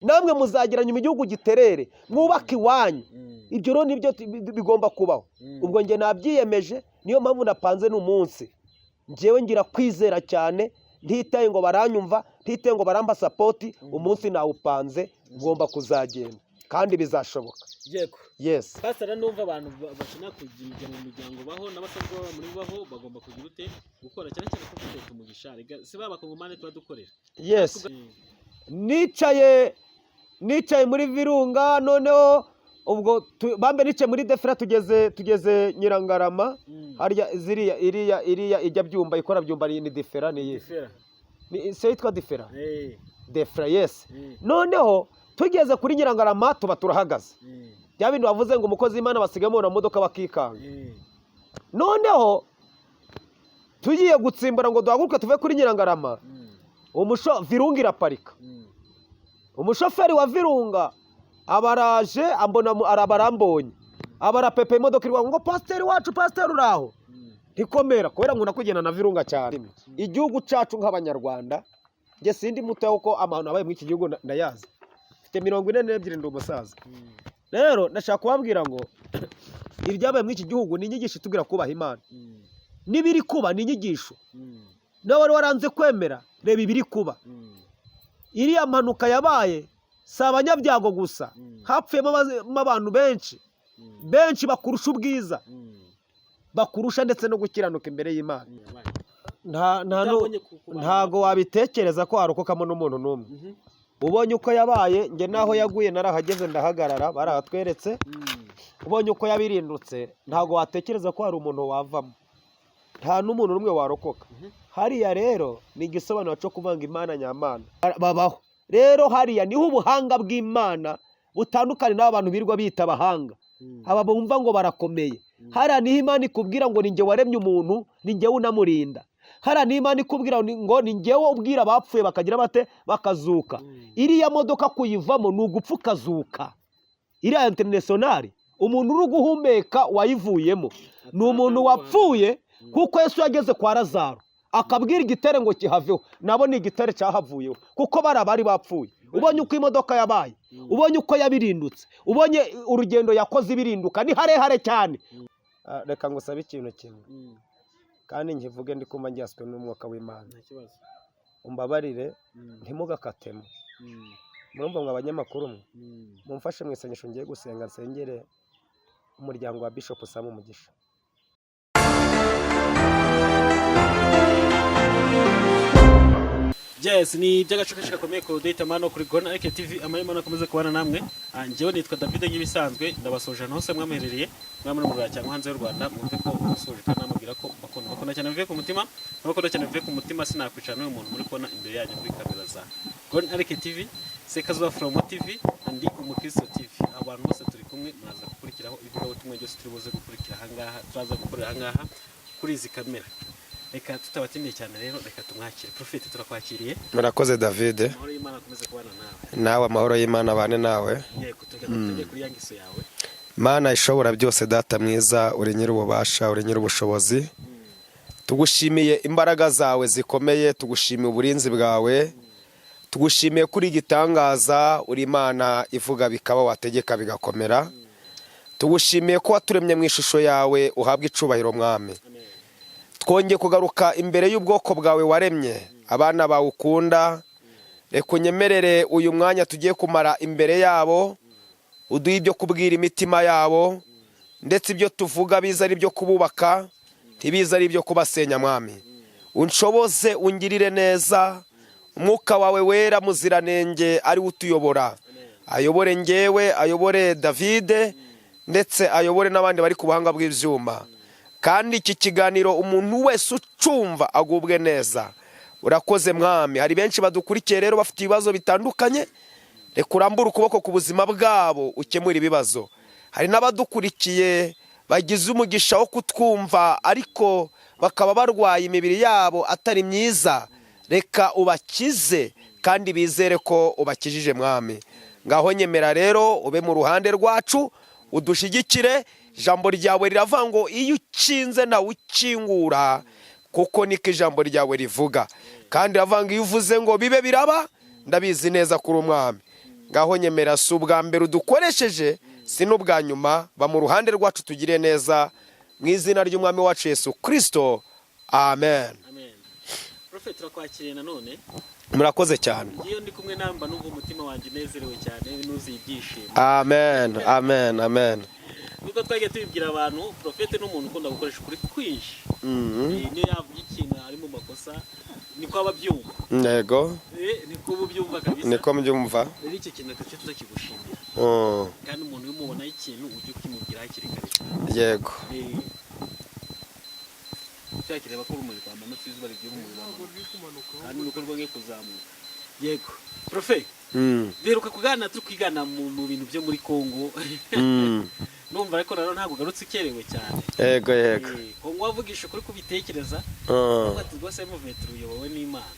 Namwe muzagera nyuma igihugu giterere, mwubake iwanyu. Ibyo rero nibyo bigomba kubaho. Ubwo njye nabyiyemeje, niyo mpamvu napanze n'umunsi. Njyewe ngira kwizera cyane, ntitaye ngo baranyumva, ntitaye ngo barampa support. Umunsi nawupanze, ngomba kuzagenda kandi bizashoboka. Yego. Yes. Pastor, numva abantu bakenera kujya mu miryango baho n'abasanzwe baba muri baho bagomba kugira ute gukora cyane cyane ko dufite umugisha. Rega si ba bakongomani tuba dukorera. Yes. Nicaye muri Virunga, noneho ubwo bambe nicaye muri Defra, tugeze Nyirangarama. Harya ziriya iriya ijya Byumba, ikora Byumba, ni Defra, ni iyihe? Difera. Ni se yitwa Defra? Eh. Defra, yes. Noneho tugeze kuri Nyirangarama tuba turahagaze. Bya bintu bavuze ngo umukozi w'Imana basigaye mu modoka bakikanga. Noneho tugiye gutsimbura ngo duhaguruke tuve kuri Nyirangarama, Virunga iraparika. Umushoferi wa Virunga abaraje ambona, araba arambonye, aba arapepa imodoka irwa ngo: "Pasiteri wacu, pasiteri, uraho?" Ntikomera, kubera nkunda kugenda na Virunga cyane. Igihugu cyacu nk'Abanyarwanda, njye sindi muto kuko amahano abaye muri iki gihugu ndayazi. Mfite 42, ndi umusaza. Rero ndashaka kubabwira ngo ibyabaye muri iki gihugu ni inyigisho itubwira kubaha Imana. N'ibiri kuba ni inyigisho. Nawe wari waranze kwemera, reba ibiri kuba. Iriya mpanuka yabaye si abanyabyago gusa, hapfuyemo abantu benshi benshi bakurusha ubwiza, bakurusha ndetse no gukiranuka imbere y'Imana. Nta Utabonye ku bantu. Ntago wabitekereza ko harokokamo n'umuntu n'umwe. Ubonye uko yabaye, njye naho yaguye narahageze, ndahagarara, barahatweretse. Ubonye uko yabirindutse, ntago watekereza ko hari umuntu wavamo, nta n'umuntu n'umwe warokoka. Hariya rero ni igisobanuro cyo kuvanga Imana nyamana babaho. Rero hariya niho ubuhanga bw'Imana butandukanye n'aba bantu birirwa bita abahanga, aba bumva ngo barakomeye. Hariya niho Imana ikubwira ngo: "Ni njye waremye umuntu, ni njyewe unamurinda." Hariya niho Imana ikubwira ngo: "Ni njyewe ubwira abapfuye bakagira bate? Bakazuka." Iriya modoka kuyivamo ni ugupfa ukazuka. Iriya International, umuntu uri guhumeka wayivuyemo ni umuntu wapfuye, kuko Yesu yageze kwa Lazaro akabwira igitare ngo kihaveho, nabo ni igitare cyahavuyeho, kuko bari abari bapfuye. Ubonye uko imodoka yabaye, ubonye uko yabirindutse, ubonye urugendo yakoze ibirinduka, ni harehare cyane. Reka ngusabe ikintu kimwe, kandi nkivuge ndi kumva ngiswe n'umwuka w'Imana. Nta kibazo. Umbabarire, ntimugakatemo. Murumva ngo abanyamakuru mwe, mumfashe mu isengesho ngiye gusenga, nsengere umuryango wa Bishop Sam Umugisha. Yes, ni iby'agaciro kenshi gakomeye ku Data Mano kuri Gona Eke TV. Amahema akomeze kubana namwe. Njyewe nitwa David nk'ibisanzwe, ndabasoje ahantu hose mwamuherereye, mwaba muri mu Rwanda cyangwa hanze y'u Rwanda, mwumve ko musoje kandi namubwira ko bakunda, bakunda cyane bivuye ku mutima, bakunda cyane bivuye ku mutima. Sinakwicara n'uyu muntu muri kubona imbere yanyu kuri kamera za Gona Eke TV, Sekazuba From TV, Andi Umukristo TV. Abantu bose turi kumwe, muraza gukurikiraho ivugabutumwa ryose turi buze gukurikira ahangaha, turaza gukorera ahangaha kuri izi kamera. Reka tutabatindiye cyane rero, reka tumwakire. Prophet, turakwakiriye. Murakoze, David. Amahoro y'Imana akomeze kubana nawe. Nawe amahoro y'Imana abane nawe. Yego, tujya tujye kuri ya ngeso yawe. Mana ishobora byose, Data mwiza, uri nyir'ububasha, uri nyir'ubushobozi, tugushimiye imbaraga zawe zikomeye, tugushimiye uburinzi bwawe, tugushimiye kuri igitangaza, uri Imana ivuga bikaba, wategeka bigakomera. Tugushimiye ko waturemye mu ishusho yawe, uhabwa icubahiro, Mwami. Twongeye kugaruka imbere y'ubwoko bwawe waremye, abana bawe ukunda. Reka unyemerere uyu mwanya tugiye kumara imbere yabo, uduhe ibyo kubwira imitima yabo, ndetse ibyo tuvuga biza ari ibyo kububaka, ntibiza ari ibyo kubasenya. Mwami, unshoboze, ungirire neza, umwuka wawe wera muziranenge ari we utuyobora, ayobore ngewe, ayobore Davide, ndetse ayobore n'abandi bari ku buhanga bw'ibyuma, kandi iki kiganiro umuntu wese ucumva agubwe neza. Urakoze, Mwami. Hari benshi badukurikiye rero bafite ibibazo bitandukanye, reka urambure ukuboko ku buzima bwabo ukemura ibibazo. Hari n'abadukurikiye bagize umugisha wo kutwumva ariko bakaba barwaye, imibiri yabo atari myiza, reka ubakize kandi bizere ko ubakijije. Mwami, ngaho nyemera rero ube mu ruhande rwacu, udushyigikire. Ijambo ryawe riravuga ngo iyo ukinze nawe ukingura, kuko niko ijambo ryawe rivuga, kandi riravuga ngo iyo uvuze ngo bibe biraba. Ndabizi neza kuri umwami. Ngaho nyemera, si ubwa mbere udukoresheje, si n'ubwa nyuma. Ba mu ruhande rwacu, tugire neza, mu izina ry'Umwami wacu Yesu Kirisito, amen. Amen. Prophet, turakwakiriye nanone. Murakoze cyane. Iyo ndi kumwe nawe mba numva umutima wanjye unezerewe cyane, nuzuye ibyishimo. Amen, amen, amen. Nkuko twagiye tubibwira abantu, Prophet ni umuntu ukunda gukoresha ukuri kwinshi. Niyo yavuga ikintu ari mu makosa, niko aba abyumva. Yego. Niko uba ubyumva kabisa. Niko mbyumva. Rero icyo kintu reka tujye tuzakigushimira. Kandi umuntu iyo umubonaho ikintu, ujye ukimubwira hakiri kare. Yego. Cyakireba ko urumuri rwamanutse, izuba rigiye, urumuri rwamanuka kandi nuko rwongeye kuzamuka. Yego, Profe. Duheruka kuganira turi kwigana mu bintu byo muri Kongo. Numva ariko rero ntabwo ugarutse ukerewe cyane. Yego. Kongo wavugisha ukuri kubitekereza. Uvuga ati rwose M23 uyobowe n'Imana.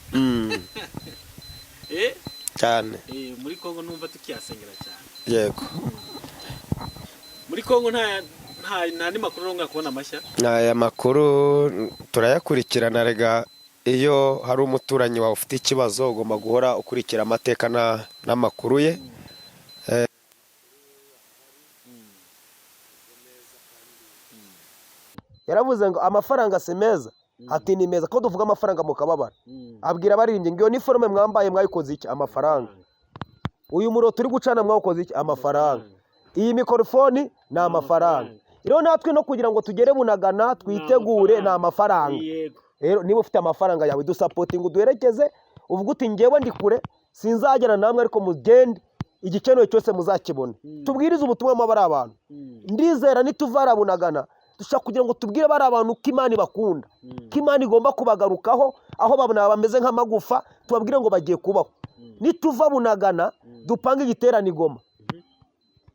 Cyane. Muri Kongo numva tukihasengera cyane. Yego. Muri Kongo nta andi makuru urongera kubona amashya? Aya makuru turayakurikirana. Rega iyo hari umuturanyi wawe ufite ikibazo, ugomba guhora ukurikira amateka n'amakuru ye. Yaravuze ngo amafaranga si meza, ati ni meza ko tuvuga amafaranga mukababara. Abwira abaririmbyi ngo iyo niforume mwambaye mwayikoze iki? Amafaranga. Uyu muriro turi gucana mwawukoze iki? Amafaranga. Iyi mikorofoni ni amafaranga. Rero natwe no kugira ngo tugere Bunagana twitegure ni amafaranga. Rero niba ufite amafaranga yawe, dusupportinga, uduherekeze, uvuga uti ngewe ndi kure, sinzagera namwe, ariko mugende, igikenewe cyose muzakibona. Tubwirize ubutumwa mu bari abantu. Ndizera nituvara Bunagana, dushobora kugira ngo tubwire bari abantu ko Imana ibakunda, ko Imana igomba kubagarukaho, aho babona bameze nk'amagufa, tubabwire ngo bagiye kubaho. Nituva Bunagana dupange igiterane i Goma,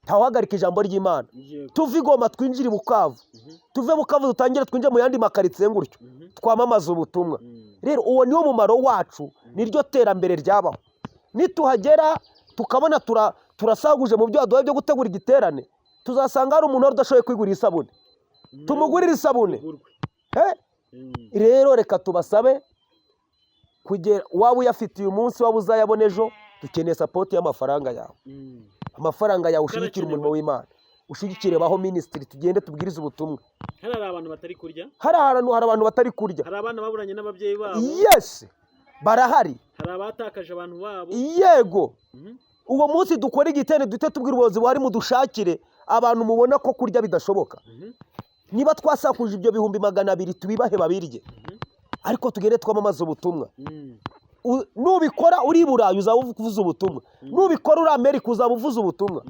ntawuhagarika ijambo ry'Imana. Tuve i Goma twinjire i Bukavu, tuve Bukavu dutangire twinjire mu yandi makaritsiye gutyo, twamamaze ubutumwa. Rero uwo niwo mumaro wacu, niryo terambere ryabaho. Nituhagera tukabona turasaguje mu byo waduhaye byo gutegura igiterane, tuzasanga hari umuntu wari udashoboye kwigurira isabune, tumugurire isabune. Igurwe. Rero reka tubasabe, kugera waba uyafite uyu munsi, waba uzayabona ejo, dukeneye support y'amafaranga yawe. Amafaranga yawe ushigikire umurimo w'Imana, ushigikire Baho Ministry, tugende tubwirize ubutumwa. Hari abantu batari kurya. Hari ahantu hari abantu batari kurya. Hari abana baburanye n'ababyeyi babo. Yes, barahari. Hari abatakaje abantu babo. Yego. Uwo munsi dukora igiterane, duhite tubwira ubuyobozi buhari, mudushakire abantu mubona ko kurya bidashoboka. Niba twasakuje ibyo 200,000, tubibahe babirye, ariko tugende twamamaze ubutumwa. Nubikora uri i Burayi uzaba uvuze ubutumwa, nubikora uri Amerika uzaba uvuze ubutumwa.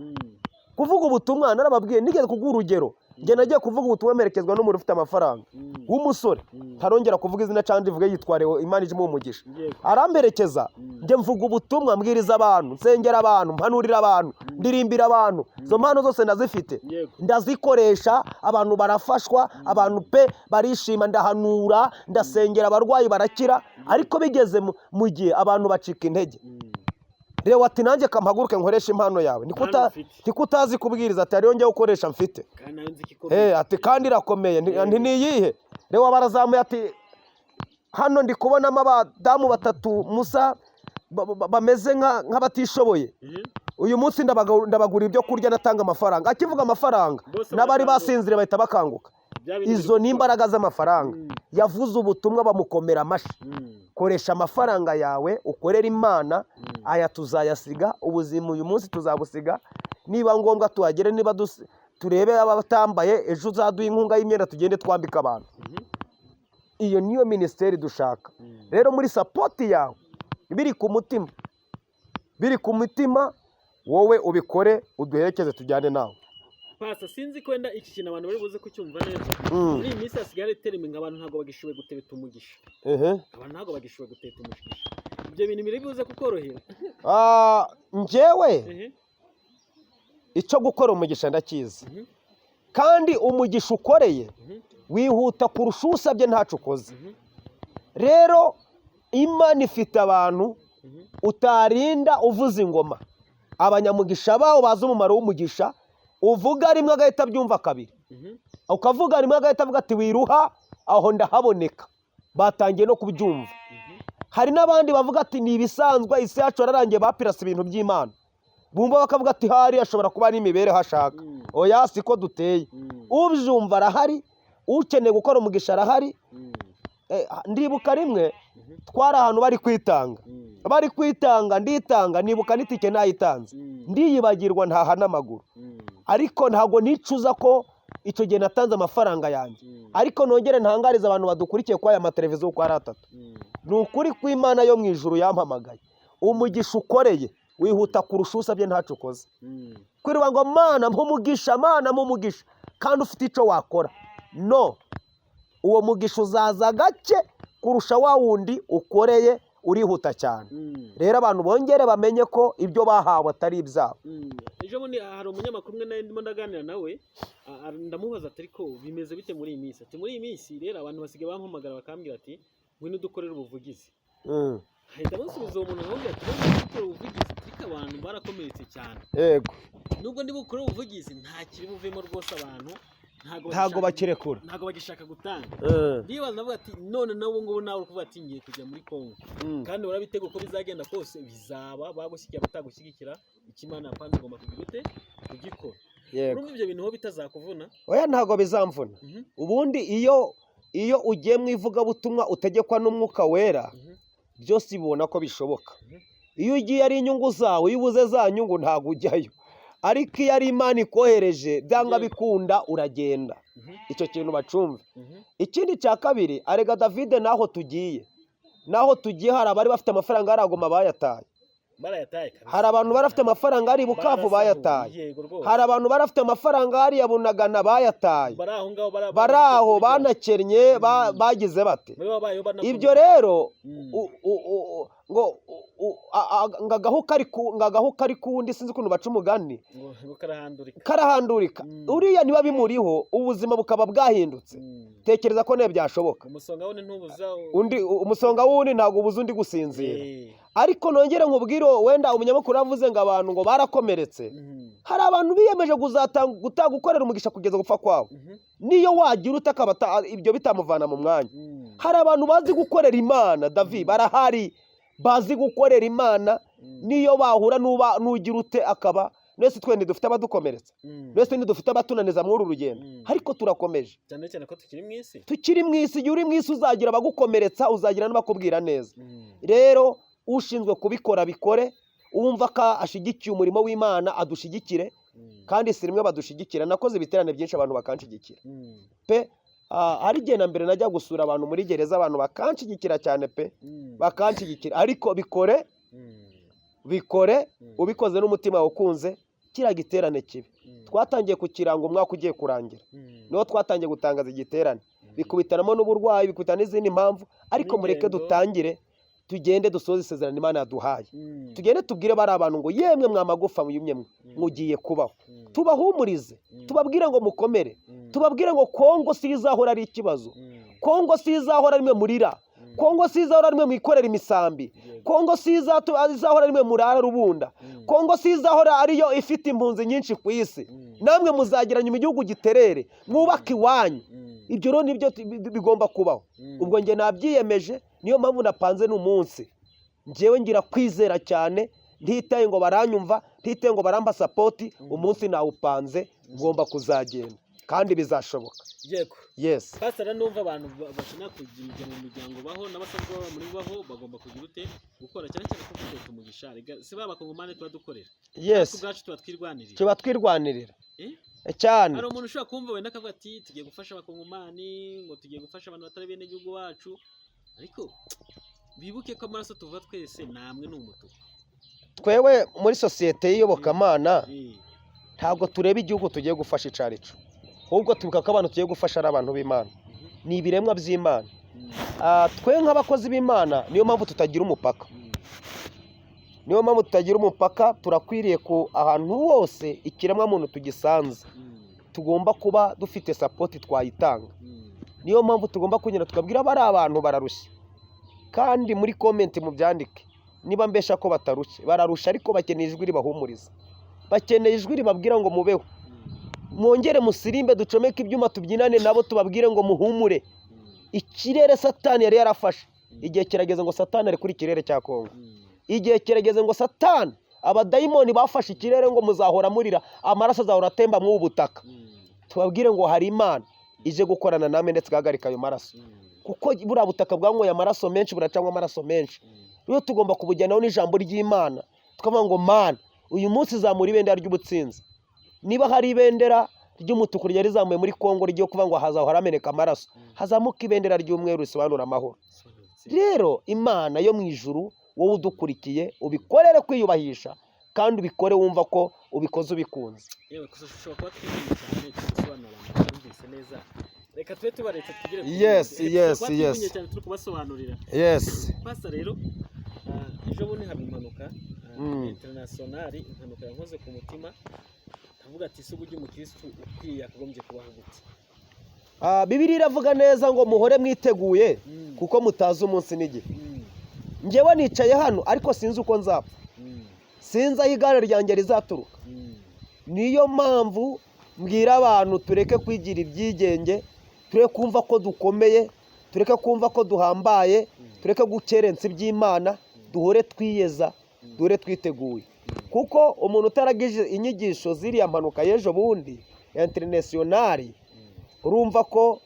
Kuvuga ubutumwa, narababwiye, nigeze kuguha urugero. Njye nagiye kuvuga ubutumwa mperekezwa n'umuntu ufite amafaranga w'umusore, ntarongera kuvuga izina cyangwa ndivuge, yitwa Leo, Imana ije imuha umugisha. Aramperekeza, njye mvuga ubutumwa, mbwiriza abantu, nsengera abantu, mpanurira abantu, ndirimbira abantu. Izo mpano zose ndazifite. Ndazikoresha, abantu barafashwa, abantu pe barishima. Ndahanura, ndasengera abarwayi barakira, ariko bigeze mu gihe abantu bacika intege. Reba ati nanjye kampaguruke nkoresha impano yawe. Niko Kandi ufite. Niko utazi kubwiriza, ati hariyo njyewe ukoresha mfite. Kandi nayo nzi ko ikomeye. Ati kandi irakomeye. Nti ni iyihe? Reba barazamuye, ati hano ndi kubonamo abadamu batatu musa bameze nk'abatishoboye. Uyu munsi ndabagura ibyo kurya, natanga amafaranga. Akivuga amafaranga, Bose n'abari barakanguka. basinziriye bahita bakanguka. Bya bintu Izo biri ni gukora. imbaraga z'amafaranga. Yavuze ubutumwa, bamukomera amashyi. Koresha amafaranga yawe ukorere Imana. Aya tuzayasiga, ubuzima uyu munsi tuzabusiga. Niba ngombwa tuhagere, niba turebe abatambaye, ejo uzaduha inkunga y'imyenda tugende twambika abantu. Iyo niyo minisiteri dushaka. Rero muri support yawe, biri ku mutima, biri ku mutima, wowe ubikore, uduherekeze, tujyane nawe. Pasa, sinzi ko wenda iki kintu abantu bari buze kucyumva neza. Muri iyi minsi hasigaye hari terminga, abantu ntabwo bagishoboye gutebeta umugisha. Abantu ntabwo bagishoboye guteta umugisha. Ibyo bintu biri buze kukorohera? Ah, njyewe icyo gukora umugisha ndakizi. Kandi umugisha ukoreye wihuta kurusha usabye ntaco ukoze. Rero Imana ifite abantu utarinda uvuza ingoma, abanyamugisha bawo bazi umumaro w'umugisha. Uvuga rimwe agahita abyumva kabiri, ukavuga rimwe agahita avuga ati wiruha, aho ndahaboneka. Batangiye no kubyumva. Hari n'abandi bavuga ati ni ibisanzwe, isi yacu yararangiye, bapirase ibintu by'Imana. Bumva bakavuga ati hari ashobora kuba n'imibereho ashaka. Oya, siko duteye. Ubyumva arahari, ukeneye gukora umugisha arahari. Ndibuka rimwe twari ahantu bari kwitanga, bari kwitanga, nditanga, nibuka n'itike nayitanze, ndiyibagirwa ntaha n'amaguru. Ariko ntabwo nicuza ko icyo gihe natanze amafaranga yanjye. Ariko nongere ntangarize abantu badukurikiye ko aya mateleviziyo uko ari atatu, ni ukuri kw'Imana yo mu ijuru yampamagaye, umugisha ukoreye wihuta kurusha usabye ntaco ukoze. Kwirirwa ngo Mana mpa umugisha, Mana mpa umugisha, kandi ufite icyo wakora, no uwo mugisha uzaza gake kurusha wa wundi ukoreye urihuta cyane. Rero abantu bongere bamenye ko ibyo bahawe atari ibyabo. Ejo bundi hari umunyamakuru umwe nari ndimo ndaganira nawe, ndamubaza ati: "Ariko bimeze bite muri iyi minsi?" Ati: "Muri iyi minsi rero abantu basigaye bampamagara bakambwira ati ngwino dukorere ubuvugizi." Ahita amusubiza uwo muntu akamubwira ati: "Ngwino dukorere ubuvugizi, ariko abantu barakomeretse cyane. Nubwo ndi bukore ubuvugizi, nta kiri buvemo rwose, abantu ntabwo Ntabwo bakirekura. Ntabwo bagishaka gutanga." Ndibaza, ndavuga ati: "None n'ubu ngubu nawe uri kuvuga ati ngiye kujya muri Kongo, kandi urabitega uko bizagenda kose bizaba, bagushyigikira batagushyigikira, icyo Imana yapanze ugomba kugira ute? Kugikora." Urumva ibyo bintu ho bitazakuvuna? Oya, ntabwo bizamvuna. Ubundi iyo ugiye mu ivugabutumwa utegekwa n'Umwuka Wera, byose ubibona ko bishoboka. Iyo ugiye ari inyungu zawe, iyo ubuze za nyungu ntabwo ujyayo. Ariko iyo ari Imana ikohereje, byanga bikunda uragenda. Icyo kintu bacumve. Ikindi cya kabiri, arega Davide, naho tugiye hari abari bafite amafaranga haragoma bayataye. Barayataye kabisa. Hari abantu bari bafite amafaranga hari i Bukavu Barasahuye, bayataye. Yego rwose. Hari abantu bari bafite amafaranga hariya Bunagana bayataye. Bari aho ngaho, Bari aho banakennye, bagize bate. Muri babayeho banakomeye. Ibyo rero ngo ngo agahu kari kuwundi, sinzi ukuntu baca umugani. Ngo karahandurika. Karahandurika. Uriya niba bimuriho ubuzima bukaba bwahindutse, tekereza ko nawe byashoboka. Umusonga wundi ntubuza Undi umusonga wundi ntabwo ubuza undi gusinzira. Ariko nongere nkubwire, wenda umunyamakuru yavuze ngo abantu ngo barakomeretse. Hari abantu biyemeje kuzatanga gutanga gukorera umugisha kugeza gupfa kwabo. Niyo wagira ute akaba ibyo bitamuvana mu mwanya. Hari abantu bazi gukorera Imana, David, barahari bazi gukorera Imana. Niyo bahura nuba nugira ute akaba mwese, twe ntidufite abadukomeretsa, mwese ntidufite abatunaniza muri uru rugendo, ariko turakomeje. Cyane cyane ko tukiri mu isi. Tukiri mu isi. Igihe uri mu isi uzagira abagukomeretsa, uzagira n'abakubwira neza. Rero ushinzwe kubikora bikore, uwumva ko ashyigikiye umurimo w'Imana adushigikire. Kandi si rimwe badushigikira, nakoze ibiterane byinshi abantu bakanshigikira pe. Hari igihe na mbere najya gusura abantu muri gereza, abantu bakanshigikira cyane pe, bakanshigikira. Ariko bikore, bikore ubikoze n'umutima ukunze. Kiriya giterane kibi twatangiye kukiranga umwaka ugiye kurangira, niho twatangiye gutangaza igiterane, bikubitanamo n'uburwayi, bikubitana n'izindi mpamvu. Ariko mureke N'ingendo. dutangire, tugende dusoze isezerano Imana yaduhaye. Tugende tubwire bari abantu ngo: "Yemwe mwa magufa yumye mwe, mugiye kubaho." Tubahumurize, tubabwire ngo mukomere, tubabwire ngo Kongo si izahora ari ikibazo, Kongo si izahora rimwe murira, Kongo si izahora rimwe mwikorera imisambi, Kongo si izahora rimwe murara rubunda, Kongo si izahora ariyo ifite impunzi nyinshi ku isi. Namwe muzagira nyuma igihugu giterere, mwubake iwanyu. Ibyo rero nibyo bigomba kubaho. Ubwo njye nabyiyemeje, niyo mpamvu napanze n'umunsi. Njyewe ngira kwizera cyane, ntitaye ngo baranyumva, ntitaye ngo barampa support. Umunsi nawupanze, ngomba kuzagenda kandi bizashoboka. Yes. Pastor, numva abantu bakenera kujya mu muryango baho n'abasanzwe baba muri baho bagomba kugira ute? Gukora cyane cyane ko dufite umugisha. Rega si ba bakongomani tuba dukorera, ubwacu tuba twirwanirira. Tuba twirwanirira. Eh? Cyane. Hari umuntu ushobora kumva wenda akavuga ati tugiye gufasha abakongomani, ngo tugiye gufasha abantu batari bene gihugu bacu, ariko bibuke ko amaraso tuva twese namwe ni umutuku. Twewe muri sosiyete y'iyobokamana ntabwo tureba igihugu tugiye gufasha icyo ari cyo, ahubwo twibuka ko abantu tugiye gufasha ari abantu b'Imana, ni ibiremwa by'Imana. Twe nk'abakozi b'Imana, niyo mpamvu tutagira umupaka, niyo mpamvu tutagira umupaka. Turakwiriye ku ahantu hose ikiremwamuntu tugisanze, tugomba kuba dufite support twayitanga. Niyo mpamvu tugomba kugenda tukabwira bari abantu bararushye. Kandi muri comment mubyandike niba mbesha ko batarushye. Bararusha, ariko bakeneye ijwi ribahumuriza, bakeneye ijwi ribabwira ngo mubeho, mwongere musirimbe, ducomeke ibyuma tubyinane nabo, tubabwire ngo muhumure. Ikirere Satani yari yarafashe, igihe kirageze ngo Satani ari kuri ikirere cya Kongo. Igihe kirageze ngo Satani Abadayimoni bafashe ikirere ngo muzahora murira, amaraso azahora atemba mw'ubu butaka. Tubabwire ngo hari Imana ije gukorana namwe ndetse igahagarika ayo maraso, kuko buriya butaka bwanyweye amaraso menshi, buracanywa amaraso menshi. Rero tugomba kubujyanaho n'ijambo ry'Imana, tukavuga ngo: "Mana, uyu munsi zamura ibendera ry'ubutsinzi." Niba hari ibendera ry'umutuku ryari rizamuye muri Kongo rigiye kuvuga ngo hazahora hameneka amaraso, hazamuka ibendera ry'umweru risobanura amahoro. Rero Imana yo mu ijuru, wowe udukurikiye, ubikorere kwiyubahisha kandi ubikore wumva ko ubikoze ubikunze. Yewe, gusa ushobora kuba twishimye cyane turi gusobanurira abantu batumvise neza. Reka tube tubaretse tugere ku bindi. Reka tuba twishimye cyane turi kubasobanurira. Pasa rero, ejo bundi haba impanuka international, impanuka yankoze ku mutima, ndavuga ati: "Ese uburyo umukirisitu ukwiye yakagombye kubaho gute?" Bibiliya iravuga neza ngo muhore mwiteguye kuko mutazi umunsi n'igihe. Njyewe nicaye hano ariko sinzi uko nzapfa, sinzi aho igare ryanjye rizaturuka. Niyo mpamvu mbwira abantu: tureke kwigira ibyigenge, tureke kumva ko dukomeye, tureke kumva ko duhambaye, tureke gukerensa iby'Imana, duhore twiyeza, duhore twiteguye, kuko umuntu utaragije inyigisho z'iriya mpanuka y'ejo bundi ya international, urumva ko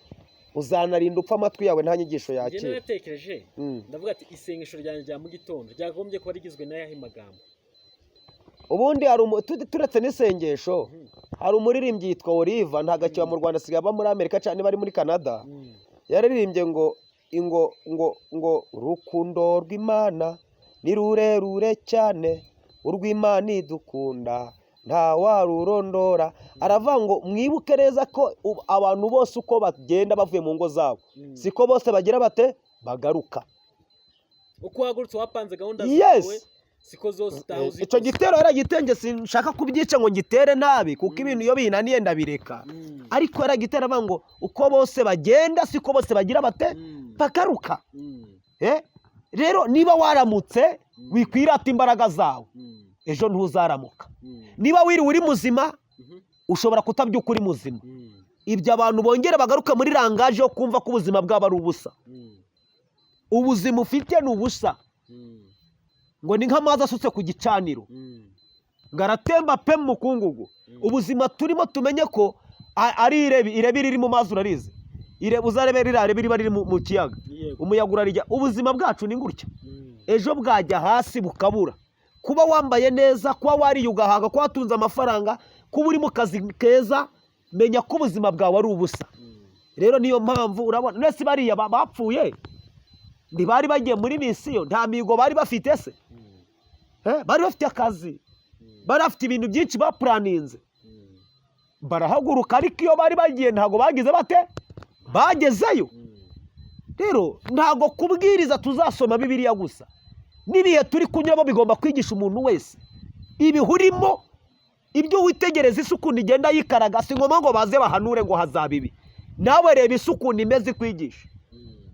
uzanarinda upfa amatwi yawe nta nyigisho Njye yakira. naratekereje, ndavuga ati: "Isengesho ryanjye rya mu gitondo ryagombye kuba rigizwe n'ayahe magambo?" Ubundi hari turetse n'isengesho, hari umuririmbyi yitwa Oliva, ntabwo akiba mu Rwanda, asigaye aba muri Amerika cyane, bari muri Canada. Yararirimbye ngo urukundo rw'Imana ni rurerure cyane, urw'Imana idukunda nta warurondora. Aravuga ngo mwibuke neza ko abantu bose uko bagenda bavuye mu ngo zabo, siko bose bagira bate bagaruka. Uko wahagurutse wapanze gahunda zawe, siko zose utaha Icyo uzikoze. gitero yaragitenge, sinshaka kubyica ngo ngitere nabi, kuko ibintu iyo binaniye ndabireka. Ariko yaragitera avuga ngo uko bose bagenda siko bose bagira bate bagaruka. Rero niba waramutse, wikwirata imbaraga zawe, ejo ntuzaramuka. Niba wiriwe uri muzima, ushobora kutabyuka uri muzima. Ibyo abantu bongera bagaruka muri langage yo kumva ko ubuzima bwabo ari ubusa. Ubuzima ufite ni ubusa, ngo ni nk'amazi asutse ku gicaniro, ngo aratemba pe mu mukungugu. Ubuzima turimo tumenye ko ari irebi, irebi riri mu mazi urarizi, uzarebe ririya rebi riba riri mu kiyaga, umuyaga urarijya. Ubuzima bwacu ni gutya, ejo bwajya hasi bukabura. Kuba wambaye neza, kuba wariye ugahaga, kuba watunze amafaranga, kuba uri mu kazi keza, menya ko ubuzima bwawe ari ubusa. Rero niyo mpamvu urabona mwese bariya bapfuye ntibari bagiye muri mission, nta mihigo bari bafite se? Bari bafite akazi, bari bafite ibintu byinshi bapuraninze, barahaguruka, ariko iyo bari bagiye ntabwo bagize bate bagezeyo. Rero ntabwo kubwiriza tuzasoma Bibiliya gusa, n'ibihe turi kunyuramo bigomba kwigisha umuntu wese ibihe urimo. Ibyo witegereza, isi ukuntu igenda yikaraga, si ngombwa ngo baze bahanure ngo hazaba ibi. Nawe reba isi ukuntu imeze ikwigisha.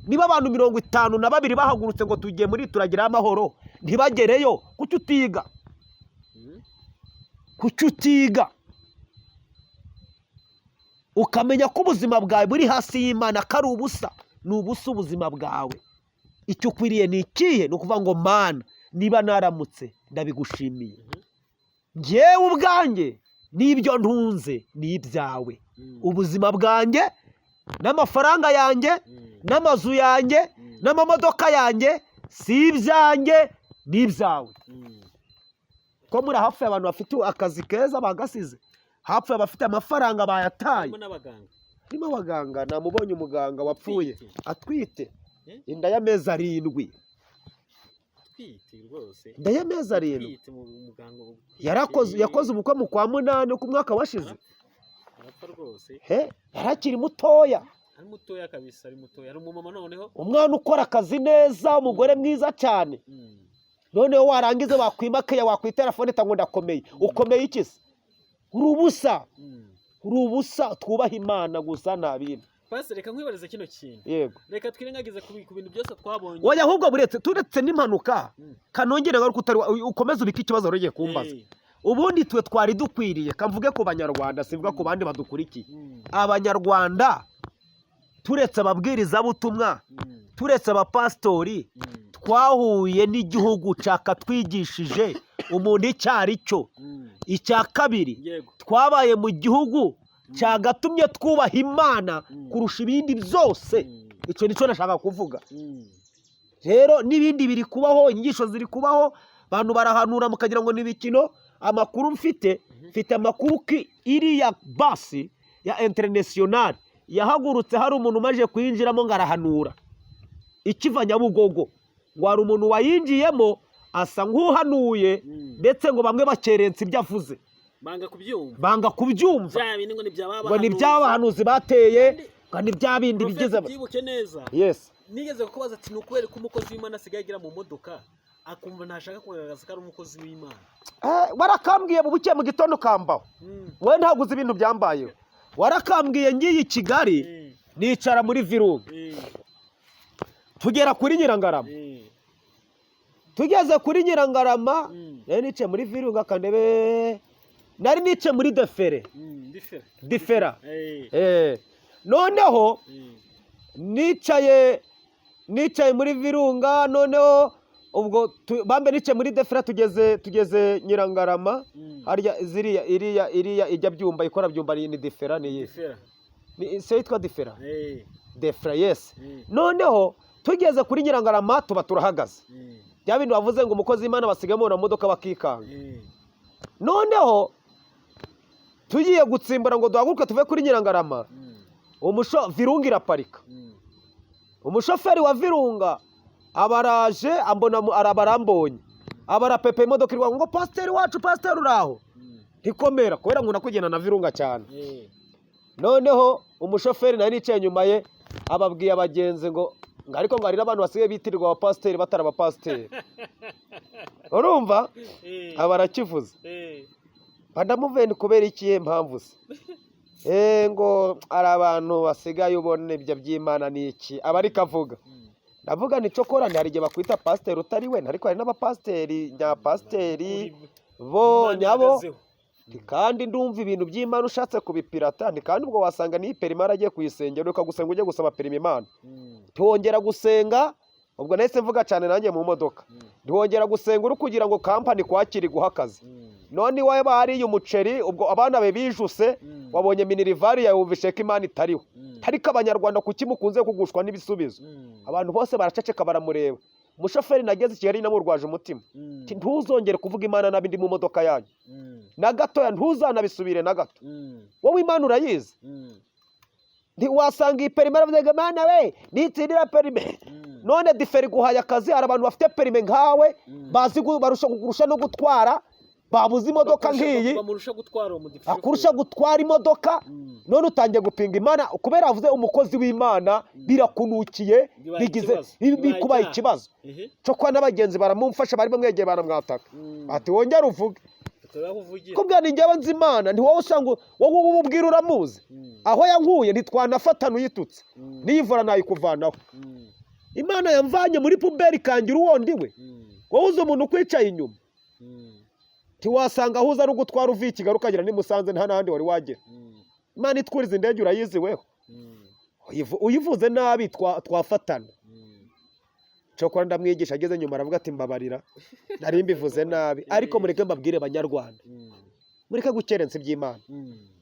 Niba abantu 52 bahagurutse ngo tugiye muri turagirayo amahoro ntibagereyo, kuki utiga? Kuki utiga ukamenya ko ubuzima bwawe buri hasi y'Imana, ko ari ubusa? Ni ubusa ubuzima bwawe. Icyo ukwiriye ni ikihe? Ni ukuvuga ngo: "Mana, niba naramutse ndabigushimiye, njyewe ubwanjye n'ibyo ntunze ni ibyawe. Ubuzima bwanjye n'amafaranga yanjye n'amazu yanjye n'amamodoka yanjye si ibyanjye, ni ibyawe." Ko muri hafi abantu bafite akazi keza bagasize, hapfuye abafite amafaranga bayataye. Harimo n'abaganga. Harimo abaganga. Namubonye umuganga wapfuye Atwite. atwite Eh? inda y'amezi 7. Atwite rwose. Inda y'amezi 7. Atwite mu muganga utwite. Yarakoze, yakoze ubukwe mu kwa munani ku mwaka washize. Arapfa rwose. He, yari akiri mutoya. Ari mutoya kabisa, ari mutoya, ari umumama noneho. Umwana ukora akazi neza, umugore mwiza cyane. Noneho warangiza wakwima keya, wakwitera phone ngo ndakomeye. Ukomeye iki se? Uri ubusa. Uri ubusa. Twubahe Imana gusa, nta bindi. Pasi, reka nkwibarize kino kintu. Yego. Reka twirengagize ku bintu byose twabonye. Oya, ahubwo buretse, turetse n'impanuka, kanongere ngaruka utari ukomeze ubike ikibazo wari ugiye kumbaza. Ubundi twe twari dukwiriye, kamvuge ku Banyarwanda, simvuga ku bandi badukurikiye, Abanyarwanda, turetse ababwirizabutumwa, turetse abapasitori, twahuye n'igihugu cyakatwigishije. Umuntu icyo ari cyo. Icya kabiri, twabaye mu gihugu cyagatumye twubaha Imana kurusha ibindi byose. Icyo nicyo nashaka kuvuga. Rero n'ibindi biri kubaho, inyigisho ziri kubaho, abantu barahanura mukagira ngo ni imikino. Amakuru mfite amakuru ko iriya basi ya International yahagurutse hari umuntu umaze kuyinjiramo ngo arahanura ikiva Nyabugogo, ngo hari umuntu wayinjiyemo asa nk'uhanuye, ndetse ngo bamwe bakerensa ibyo avuze. Banga kubyumva. Banga kubyumva. Bya bindi ngo ni bya Ngo ni by'abahanuzi bateye, ngo ni bya bindi bigize. Byibuke neza. Yes. Nigeze kukubaza ati: "Ni ukubera ko umukozi w'Imana asigaye agera mu modoka akumva ntashaka kugaragaza ko ari umukozi w'Imana?" Warakambwiye mu buke mu gitondo ukambaho. Wowe ntabwo uzi ibintu byambayeho. Warakambwiye ngiye i Kigali, nicara muri Virunga, tugera kuri Nyirangarama. Tugeze kuri Nyirangarama, nari nicaye muri Virunga kandebe, nari nicaye muri defere. Difera. Difera. Noneho nicaye muri Virunga, noneho ubwo bambe nicaye muri defera, tugeze Nyirangarama. Harya ziriya iriya ijya Byumba, ikora Byumba, ni difera, ni iyihe? Difera. Ni se yitwa difera? Defera, yes. Noneho tugeze kuri Nyirangarama tuba turahagaze. Bya bintu bavuze ngo umukozi w'Imana basigamo mu modoka bakikanga. Noneho tugiye gutsimbura ngo duhaguruke tuve kuri Nyirangarama, Virunga iraparika. Umushoferi wa Virunga abaraje ambona, araba arambonye, aba arapepa imodoka irwa ngo: "Pasiteri wacu, pasiteri uraho?" Ntikomera kubera nkunda kugenda na Virunga cyane. Noneho umushoferi nari nicaye inyuma ye ababwiye abagenzi ngo ariko ngo hari n'abantu basigaye bitirirwa abapasiteri batari abapasiteri, urumva? Aba arakivuze. Ndamuvuye ni kubera ikihe mpamvu se? Ngo hari abantu basigaye ubona ibyo by'Imana ni iki, aba ariko avuga. Ndavuga ni cokora hari igihe bakwita pasiteri utari we, ariko hari n'abapasiteri nyapasiteri bo Imana nyabo. ihagazeho. Nti kandi ndumva ibintu by'Imana ushatse kubipirata, nti kandi ubwo wasanga n'iyi perimi yaragiye kuyisengera, ukagusenga ujye gusaba perimi Imana. Ntiwongera gusenga, ubwo nahise mvuga cyane nanjye mu modoka, ntiwongera gusenga uri kugira ngo kampani kwakire iguhe akazi. None iwawe bariye umuceri, ubwo abana be bijuse, wabonye minerval yawe, wumvishe ko Imana itariho. Ariko Abanyarwanda kuki mukunze kugushwa n'ibisubizo? Abantu bose baraceceka baramureba. Umushoferi nageze i Kigali namurwaje umutima. Ati: "Ntuzongere kuvuga Imana nabi ndi mu modoka yanyu na gatoya, ntuzanabisubire na gato. Wowe Imana urayizi?" Ntiwasanga iyi perime aravuze ngo: "Mana we, nitsindira perime." None diferi iguhaye akazi, hari abantu bafite perime nkawe bazi barusha kukurusha no gutwara, babuze imodoka nk'iyi. Bamurusha gutwara uwo mudiferi. Akurusha gutwara imodoka. None utangiye gupinga Imana kubera avuze umukozi w'Imana, birakunukiye. Bibaye Bigize ikibazo. Bibaye bikubaye icyaha. ikibazo. Cyo kuba n'abagenzi baramumfasha, bari bamwegeye baramwataka, ati: "Wongere uvuge." Turaho uvugira. Kubwira ni njyewe nzi Imana, nti wowe usanga wowe uba ubwira uramuzi. Aho yankuye ntitwanafatana, uyitutse niyivura nayikuvanaho. Imana yamvanye muri poubelle ikangira uwo ndi we. Wowe uzi umuntu ukwicaye inyuma? Ntiwasanga aho uza ari ugutwara uvuye i Kigali ukagera n'i Musanze, nta n'ahandi wari wagera. Imana itwuriza indege urayizi weho? Uyivuze nabi twafatana. Cokora ndamwigisha, ageze nyuma aravuga ati: "Mbabarira, nari mbivuze nabi." Ariko mureke mbabwire Banyarwanda, mureke gukerensa iby'Imana.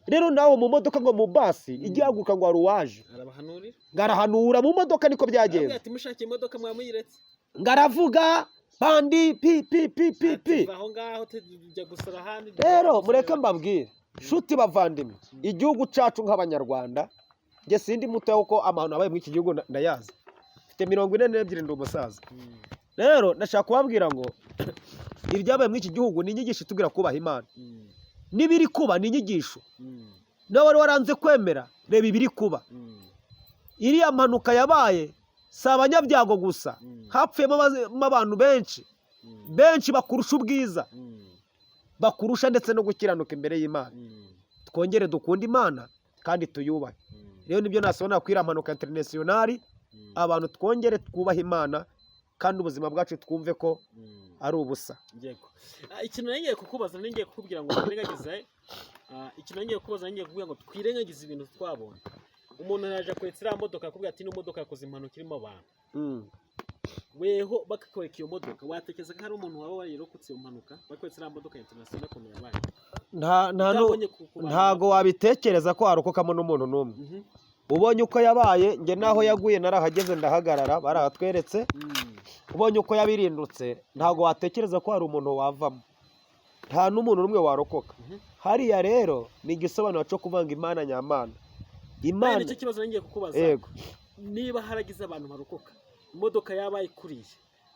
Rero nawe mu modoka, ngo mu basi igihaguruka, ngo hari uwaje Arabahanurira. ngo arahanura mu modoka, niko byagenze. Arabwira ati: "Mushakiye imodoka mwamuyiretse." Ngo aravuga bandi pi pi pi pi pi. Ati: "Va aho ngaho tujya gusura ahandi." Rero mureke mbabwire nshuti bavandimwe, igihugu cyacu nk'Abanyarwanda, njye sindi muto kuko amahano abaye muri iki gihugu ndayazi, mfite 42, ndi umusaza. Rero ndashaka kubabwira ngo ibyabaye muri iki gihugu ni inyigisho itubwira kubaha Imana. N'ibiri kuba ni inyigisho. Nawe wari waranze kwemera, reba ibiri kuba. Iriya mpanuka yabaye si abanyabyago gusa, hapfuyemo abantu benshi benshi bakurusha ubwiza, bakurusha ndetse no gukiranuka imbere y'Imana. Twongere dukunde Imana kandi tuyubahe. Rero nibyo nasobanura kuri iriya mpanuka International. Abantu twongere twubahe Imana kandi ubuzima bwacu twumve ko ari ubusa. Yego. Ikintu nari ngiye kukubaza, nari ngiye kukubwira ngo twirengagize, ikintu nari ngiye kukubaza, nari ngiye kukubwira ngo twirengagize ibintu twabonye. Umuntu araje akwetsa iriya modoka, akubwira ati: "Ino modoka yakoze impanuka irimo abantu." Weho bakakwereka iyo modoka, watekereza ko hari umuntu waba warayirokotse iyo mpanuka, bakweretse iriya modoka ya International ukuntu yabaye? Nta Utabonye ku bantu ntago wabitekereza ko harokokamo n'umuntu n'umwe. Ubonye uko yabaye, njye naho yaguye narahageze ndahagarara, barahatweretse. Ubonye uko yabirindutse, ntago watekereza ko hari umuntu wavamo, nta n'umuntu n'umwe warokoka. Hariya rero ni igisobanuro cyo kuvanga Imana nyamana. Nawe Imana nicyo kibazo ngiye kukubaza. Yego. Niba haragize abantu barokoka, imodoka yabaye ikuriye,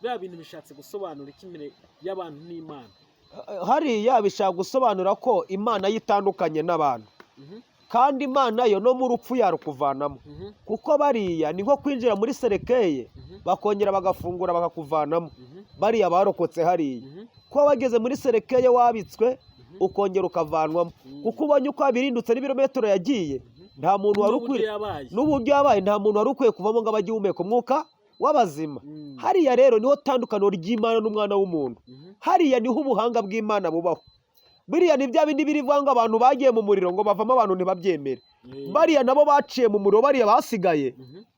biriya bintu bishatse gusobanura iki imbere y'abantu n'Imana? Hariya bishaka gusobanura ko Imana yo itandukanye n'abantu, kandi Imana yo no mu rupfu yarukuvanamo, kuko bariya ni nko kwinjira muri cercueil, bakongera bagafungura bakakuvanamo. Bariya barokotse hariya, kuba wageze muri cercueil wabitswe, ukongera ukavanwamo, kuko ubonye uko wabirindutse n'ibirometero yagiye, nta muntu wari N'uburyo ukwiye yabaye. N'uburyo yabaye, nta muntu wari ukwiye kuvamo ngo abe agihumeka umwuka w'abazima. Hariya rero niho tandukaniro ry'Imana n'umwana w'umuntu. Hariya niho ubuhanga bw'Imana bubaho. Biriya ni bya bindi birivuga ngo abantu bagiye mu muriro ngo bavamo, abantu ntibabyemere. Bariya nabo baciye mu muriro, bariya basigaye,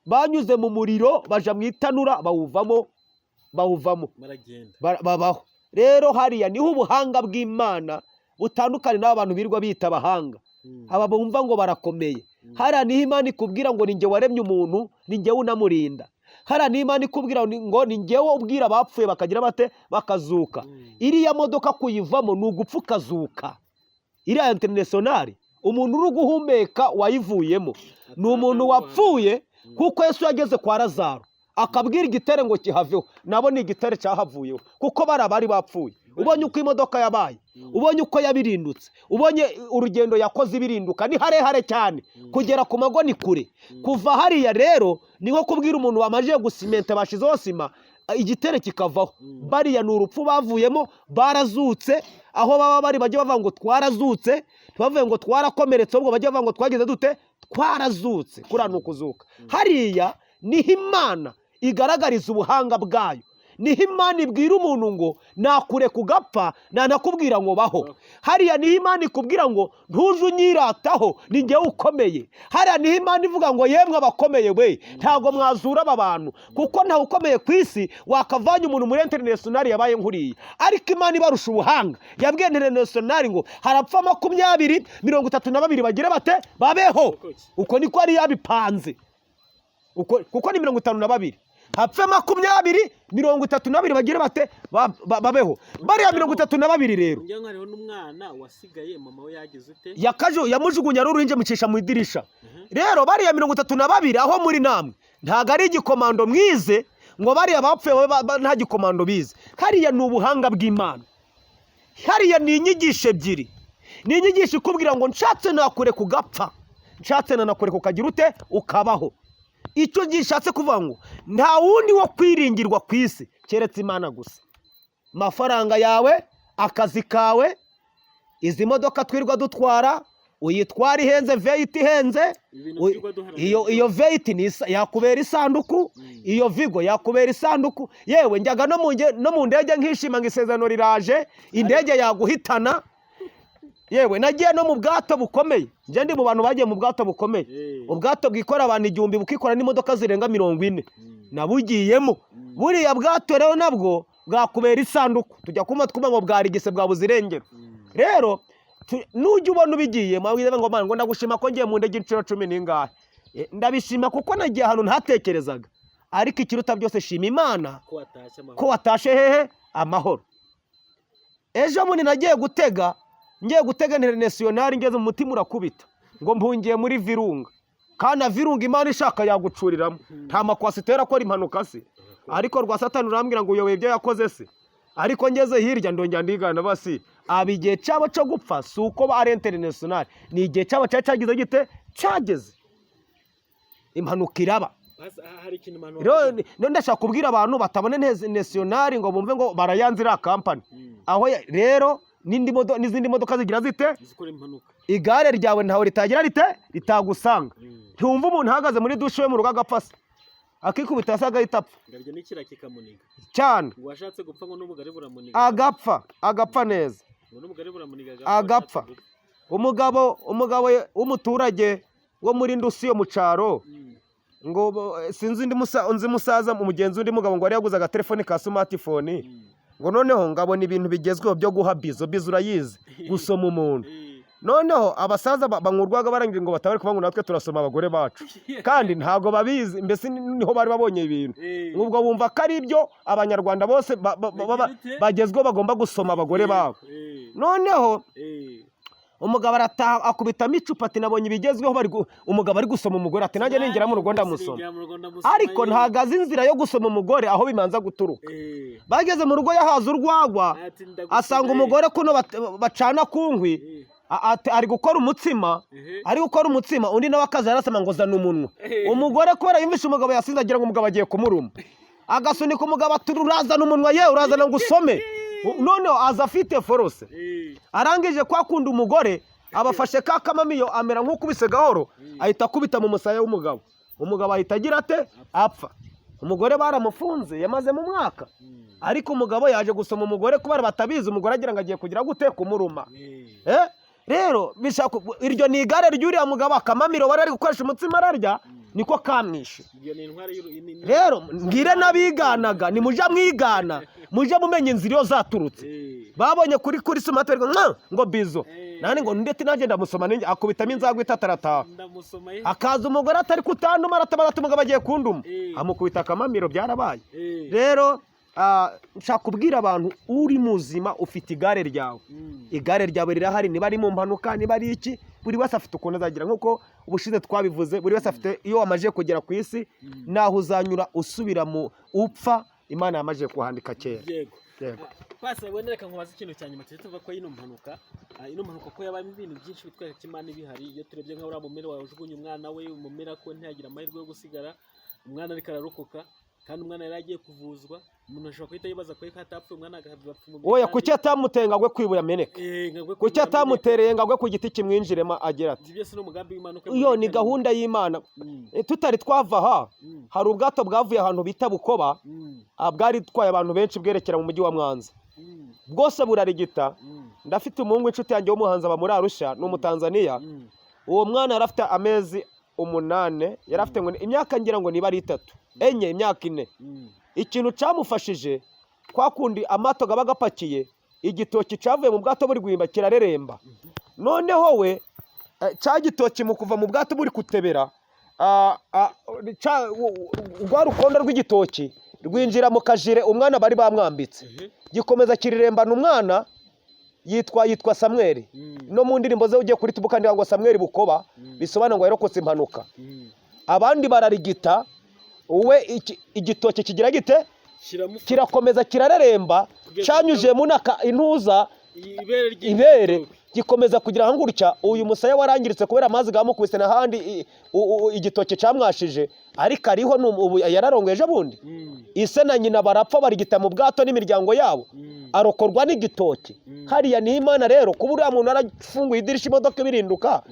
banyuze mu muriro baja mu itanura, bawuvamo. Baragenda. Babaho. Rero hariya niho ubuhanga bw'Imana butandukanye n'aba bantu birirwa bita abahanga, aba bumva ngo barakomeye. Hariya niho Imana ikubwira ngo ni njye waremye umuntu, ni njyewe unamurinda. Hariya niho Imana ikubwira ngo ni njyewe ubwira abapfuye bakagira bate? Bakazuka. Iriya modoka kuyivamo ni ugupfa ukazuka. Iriya International, umuntu uri guhumeka wayivuyemo ni umuntu wapfuye, kuko Yesu yageze kwa Lazaro akabwira igitere ngo kihaveho, nabo ni igitere cyahavuyeho, kuko bari abari bapfuye. Ubonye uko imodoka yabaye, ubonye uko yabirindutse, ubonye urugendo yakoze ibirinduka, ni harehare cyane, kugera ku mago ni kure. Kuva hariya rero ni nko kubwira umuntu wamajije gusimenta, bashizeho sima, igitere kikavaho. Bariya ni urupfu bavuyemo, barazutse. Aho baba bari bajya bavuga ngo twarazutse, ntibavuge ngo twarakomeretse, ahubwo bajya bavuga ngo twagize dute? Twarazutse. Kuriya ni ukuzuka. Hariya niho Imana igaragariza ubuhanga bwayo, niho Imana ibwira umuntu ngo nakureka ugapfa, nanakubwira ngo baho. Hariya niho Imana ikubwira ngo ntuje unyirataho, ni njyewe ukomeye. Hariya niho Imana ivuga ngo yemwe abakomeye we, ntabwo mwazura aba bantu, kuko ntawe ukomeye ku isi wakavanye umuntu muri International yabaye nkuriya. Ariko Imana ibarusha ubuhanga yabwiye International ngo harapfa 20, 32 bagire bate? Babeho. Uko niko yari yabipanze. Kuko ni 52, hapfe 20, 32 bagire bate? Babeho. Bariya 32 rero, Ngira ngo hariho n'umwana wasigaye, mama we yagize ute? Yakaju yamujugunya ari uruhinja, amucisha mu idirisha. Rero bariya 32, aho muri namwe ntabwo ari igikomando mwize ngo bariya bapfuye babe nta gikomando bize. Hariya ni ubuhanga bw'Imana. Hariya ni inyigisho ebyiri, ni inyigisho ikubwira ngo nshatse nakureka ugapfa, nshatse nanakureka ukagira ute? Ukabaho. Icyo gishatse kuvuga ngo nta wundi wo kwiringirwa ku isi keretse Imana gusa. Amafaranga yawe, akazi kawe, izi modoka twirirwa dutwara, uyitwara ihenze, V8 ihenze, Ibintu twirirwa duharanira. iyo V8 ni yakubera isanduku, iyo Vigo yakubera isanduku. Yewe, njyaga no mu ndege nkishima ngo isezerano riraje, indege yaguhitana. Yewe, nagiye no mu bwato bukomeye, njye ndi mu bantu bagiye mu bwato bukomeye, ubwato bwikora abantu 1000, bukikora n'imodoka zirenga 40, nabugiyemo. Buriya bwato rero nabwo bwakubera isanduku, tujya kuma twumva ngo bwarigise, bwabuze irengero. Rero nujya ubona ubigiye mwabwira ngo Mana, ngo ndagushima ko ngiye mu ndege inshuro cumi n'ingahe. Ndabishima kuko nagiye ahantu ntatekerezaga, ariko ikiruta byose, shima Imana ko watashye amahoro. Ko watashe hehe? Amahoro. Ejo bundi nagiye gutega, ngiye gutega International, ngeze mu mutima urakubita ngo mpungiye muri Virunga, kandi na Virunga Imana ishaka yagucuriramo. Nta macoaster akora impanuka se? Ariko rwa Satani urambwira ngo uyoboye ibyo yakoze se? Ariko ngeze hirya ndongera ndigana, basi aba igihe cyabo cyo gupfa, si uko ba ari International, ni igihe cyabo cyari cyagize gite? Cyageze, impanuka iraba. Hari ikintu manu Rero ndashaka kubwira abantu batabona International ngo bumve ngo barayanze iriya kampani. Aho rero n'izindi modoka zigira zite? Zikora impanuka. Igare ryawe ntawe ritagira rite? Ritagusanga. Ntiwumva umuntu ahagaze muri douche we mu rugo agapfa se, akikubita hasi agahita apfa? Ngarya n'ikira kikamuniga. Cyane. Ngo washatse gupfa, ngo n'ubugari buramuniga. Agapfa, agapfa neza. Ngo n'ubugari buramuniga. Agapfa. Washatse gupfa. Umugabo w'umuturage wo muri Ndusi yo mu cyaro. Ngo sinzi undi unzi musaza mugenzi undi mugabo ngo yari yaguze agatelefoni ka smartphone, ngo noneho ngabona ibintu bigezweho byo guha bizo bizo, urayizi, gusoma umuntu. Noneho abasaza banywa urwaga, barangije ngo batabare kuvuga ngo natwe turasoma abagore bacu, kandi ntabwo babizi, mbese niho bari babonye ibintu. Ubwo bumva ko ari ibyo Abanyarwanda bose Bagira ute? bagezweho, bagomba gusoma abagore babo. Noneho umugabo arataha, akubitamo icupa, ati nabonye ibigezweho, umugabo ari gusoma umugore, ati nanjye ningera mu rugo ndamusoma. Sinigera mu rugo ndamusoma, Ariko ntabwo azi inzira yo gusoma umugore aho bimanza guturuka. Bageze mu rugo yahaze urwagwa, Ati ndagusoma, asanga umugore kuno bacana ku nkwi, ari gukora umutsima, ari gukora umutsima, undi nawe akaza arasama ngo zana umunwa. Umugore kubera yumvishe umugabo yasinze, agira ngo umugabo agiye kumuruma, agasunika umugabo ati urazana umunwa ye, urazana ngo usome. Noneho aza afite force, arangije kwa kundi umugore abafashe ka kamamiyo, amera nk'ukubise gahoro, ahita akubita mu musaya w'umugabo. Umugabo ahita agira ate? Apfa. Umugore baramufunze, yamaze mu mwaka. Ariko umugabo yaje gusoma umugore kubera batabizi, umugore agira ngo agiye kugira gute? Kumuruma. Rero bishaka iryo ni igare ry'uriya mugabo, akamamiro wari ari gukoresha umutsima ararya niko kamwishe. Iyo ni intwari Rero mbwire n'abiganaga, nimujya mwigana mujye mumenya inzira iyo zaturutse. Babonye kuri smart ngo bizo, nani ngo ndetse nanjye ndamusoma ninjye, akubitamo inzagwa itatarataha. Ndamusoma ye. Akaza umugore atari kutanduma, aratabaza ati umugabo agiye kunduma, amukubita akamamiro, byarabaye. Rero nshaka kubwira abantu, uri muzima ufite igare ryawe. Igare ryawe rirahari, niba ari mu mpanuka, niba ari iki, buri wese afite ukuntu azagira, nk'uko ubushize twabivuze. Buri wese afite iyo wamaze kugera ku isi naho uzanyura usubira mu upfa, Imana yamaze kuhandika kera. Yego. Yego. Pasi, wenda reka nkubaze ikintu cya nyuma, tujye tuvuga ko ino mpanuka, ino mpanuka ko yabayemo ibintu byinshi bitwereka ko Imana ibihari. Iyo turebye nka uriya mumera wajugunye umwana we, umumera ko ntiyagira amahirwe yo gusigara umwana, ariko ararokoka, kandi umwana yari agiye kuvuzwa. Umuntu ashobora guhita yibaza ko atapfuye, umwana agapfa umubiri. Oya, kuki atamutenga agwe kwibuye ameneke? Ngo agwe Kuki kwibuye ameneke. atamutereye ngo agwe ku giti kimwinjiremo agira ati Ibyo byose ni umugambi w'Imana uko Iyo ni gahunda y'Imana. Tutari twava aha, hari ubwato bwavuye ahantu bita Bukoba, bwari butwaye abantu benshi bwerekera mu mujyi wa Mwanza, bwose burarigita. Ndafite umuhungu w'inshuti yanjye w'umuhanzi aba muri Arusha, ni Umutanzaniya. Uwo mwana yari afite amezi 8, yari afite ngo imyaka ngira ngo niba ari 3, 4, imyaka 4. Ikintu cyamufashije, kwa kundi amato gaba gapakiye igitoki cyavuye mu bwato buri guhimba kirareremba, noneho we cya gitoki mu kuva mu bwato buri kutebera, rwa rukondo rw'igitoki rwinjira mu kajire umwana bari bamwambitse, gikomeza kirirembana umwana. Yitwa Samweli. No mu ndirimbo ze ugiye kuri tubuka ngo Samweli Bukoba, bisobanura ngo yarokotse impanuka. Abandi bararigita, we igitoki kigira gite? Kiramufata. Kirakomeza kirareremba. Kugeza Cyanyujije mu naka intuza ibere ibere ry'igitoki. Gikomeza kugira ngo gutya, uyu musaya warangiritse kubera amazi gamukubise n'ahandi igitoki camwashije, ariko ariho ubu yararongoye ejo bundi. Ise na nyina barapfa, barigita mu bwato n'imiryango yabo, arokorwa n'igitoki. Hariya ni Imana. Rero kuba uriya muntu yarafunguye idirishya imodoka ibirinduka,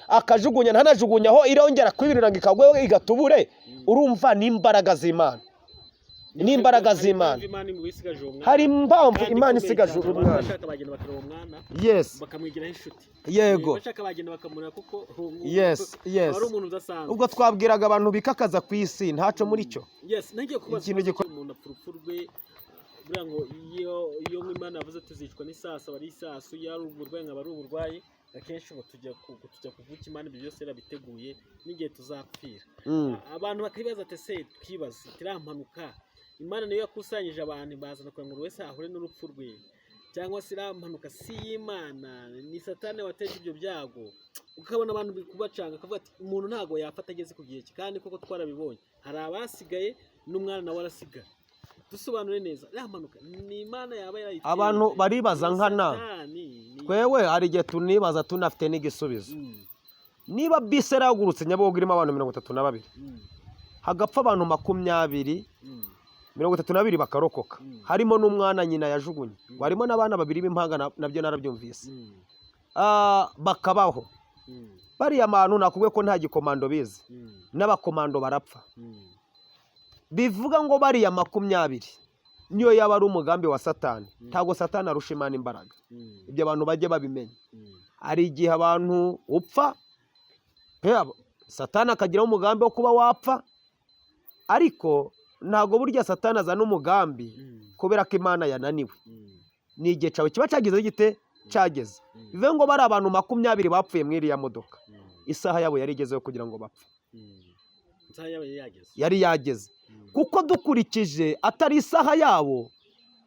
akajugunya, ntanajugunya aho irongera kwibirira ngo ikagwe igatubure, urumva ni imbaraga z'Imana, ni imbaraga Hari z'Imana. impamvu Imana isigaje uwo mwana. Hari impamvu Kandi Imana ikomeye isigaje cyane. uwo Abantu mwana. bashaka bagenda bakareba umwana, bakamwigiraho inshuti. Bashaka bagenda bakamureba, kuko Yes. aba ari umuntu udasanzwe. Ubwo twabwiraga abantu bikakaza ku isi, ntaco muri cyo. Yes, nagiye kubaza Ikintu ikibazo cy'umuntu apfa urupfu rwe. Buriya ngo iyo Imana yavuze tuzicwa n'isasu aba ari isasu, iyo ari uburwayi nkaba ari uburwayi. Akenshi ngo tujya kuvuka, Imana ibyo byose yarabiteguye n'igihe tuzapfira. Abantu bakibaza ati ese, twibaze iriya mpanuka Imana niyo yakusanyije abantu bazana kugira ngo buri wese ahure n'urupfu rwe, cyangwa se iriya mpanuka si iy'Imana, ni Satani wateje ibyo byago? Ukabona abantu biri kubacanga, akavuga ati umuntu ntabwo yapfa atageze ku gihe cye. Kandi koko twarabibonye, hari abasigaye n'umwana nawe arasigara. Dusobanure neza, iriya mpanuka ni Imana yaba yarayiteje? Abantu baribaza Ni nkana. Satani, Twewe hari igihe tunibaza tunafite n'igisubizo. Niba bisi yarahagurutse Nyabugogo irimo abantu 32, hagapfa abantu 20, 32 bakarokoka, harimo n'umwana nyina yajugunye, harimo n'abana babiri b'impanga, nabyo narabyumvise, bakabaho. Bariya bantu nakubwiye ko nta gikomando bize, n'abakomando barapfa. Bivuga ngo bariya 20 niyo yaba ari umugambi wa Satani, ntabwo Satani arusha Imana imbaraga. Ibyo abantu bajye babimenya. Hari igihe abantu upfa pe, Satani akagiraho umugambi wo kuba wapfa, ariko ntabwo burya Satani azana umugambi kubera ko Imana yananiwe. Ni igihe cyawe kiba cyagize gite? Cyageze. Bivuze ngo bari abantu 20 bapfuye muri iriya modoka, isaha yabo yari igezeho kugira ngo bapfe. Isaha yabo yari yageze. Yari yageze, kuko dukurikije atari isaha yabo,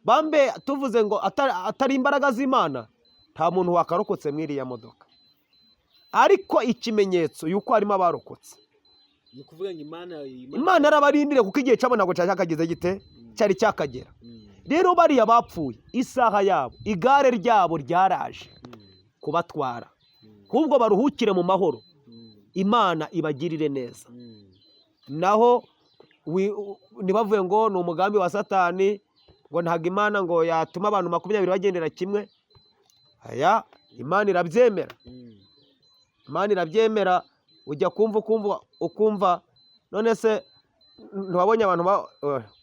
bambe tuvuze ngo atari imbaraga z'Imana, nta muntu wakarokotse muri iriya modoka. Ariko ikimenyetso yuko harimo abarokotse, Ni ukuvuga ngo Imana Imana yarabarindiriye, kuko igihe cyabo ntabwo cyari cyakageze gite? Cyari cyakagera. Rero bariya bapfuye, isaha yabo, igare ryabo ryaraje kubatwara, ahubwo baruhukire mu mahoro, Imana ibagirire neza. Naho ntibavuye ngo ni umugambi wa Satani, ngo ntabwo Imana ngo yatuma abantu 20 bagendera kimwe. Aya, Imana irabyemera. Imana irabyemera. Ujya kumva ukumva ukumva, none se ntiwabonye abantu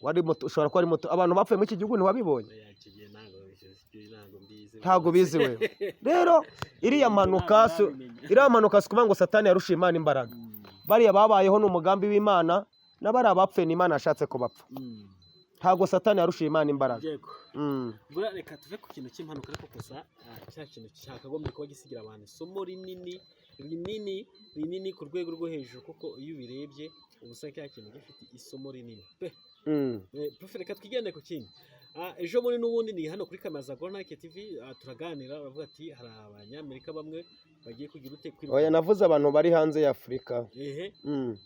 wari muto, ushobora kuba ari muto, abantu bapfuye muri iki gihugu ntiwabibonye? Oya, icyo gihe ntabwo mbizi. Ntabwo bizi wewe. Rero iriya mpanuka iriya mpanuka si ukuvuga ngo Satani yarusha Imana imbaraga. Bariya babayeho ni umugambi w'Imana, n'abariya bapfuye ni Imana yashatse ko bapfa. Ntabwo Satani yarusha Imana imbaraga. Yego. Buriya reka tuve ku kintu cy'impanuka, ariko gusa cya kintu cyakagombye kuba gisigira abantu isomo rinini rinini rinini ku rwego rwo hejuru, kuko iyo ubirebye uba usanga cya kintu gifite isomo rinini pe. Prof, reka twigendere ku kindi. Ejo bundi n'ubundi ni hano kuri kamera za Golnike TV, turaganira, baravuga ati hari Abanyamerika bamwe bagiye kugira ute? Oya, navuze abantu bari hanze ya Afurika. Ehe.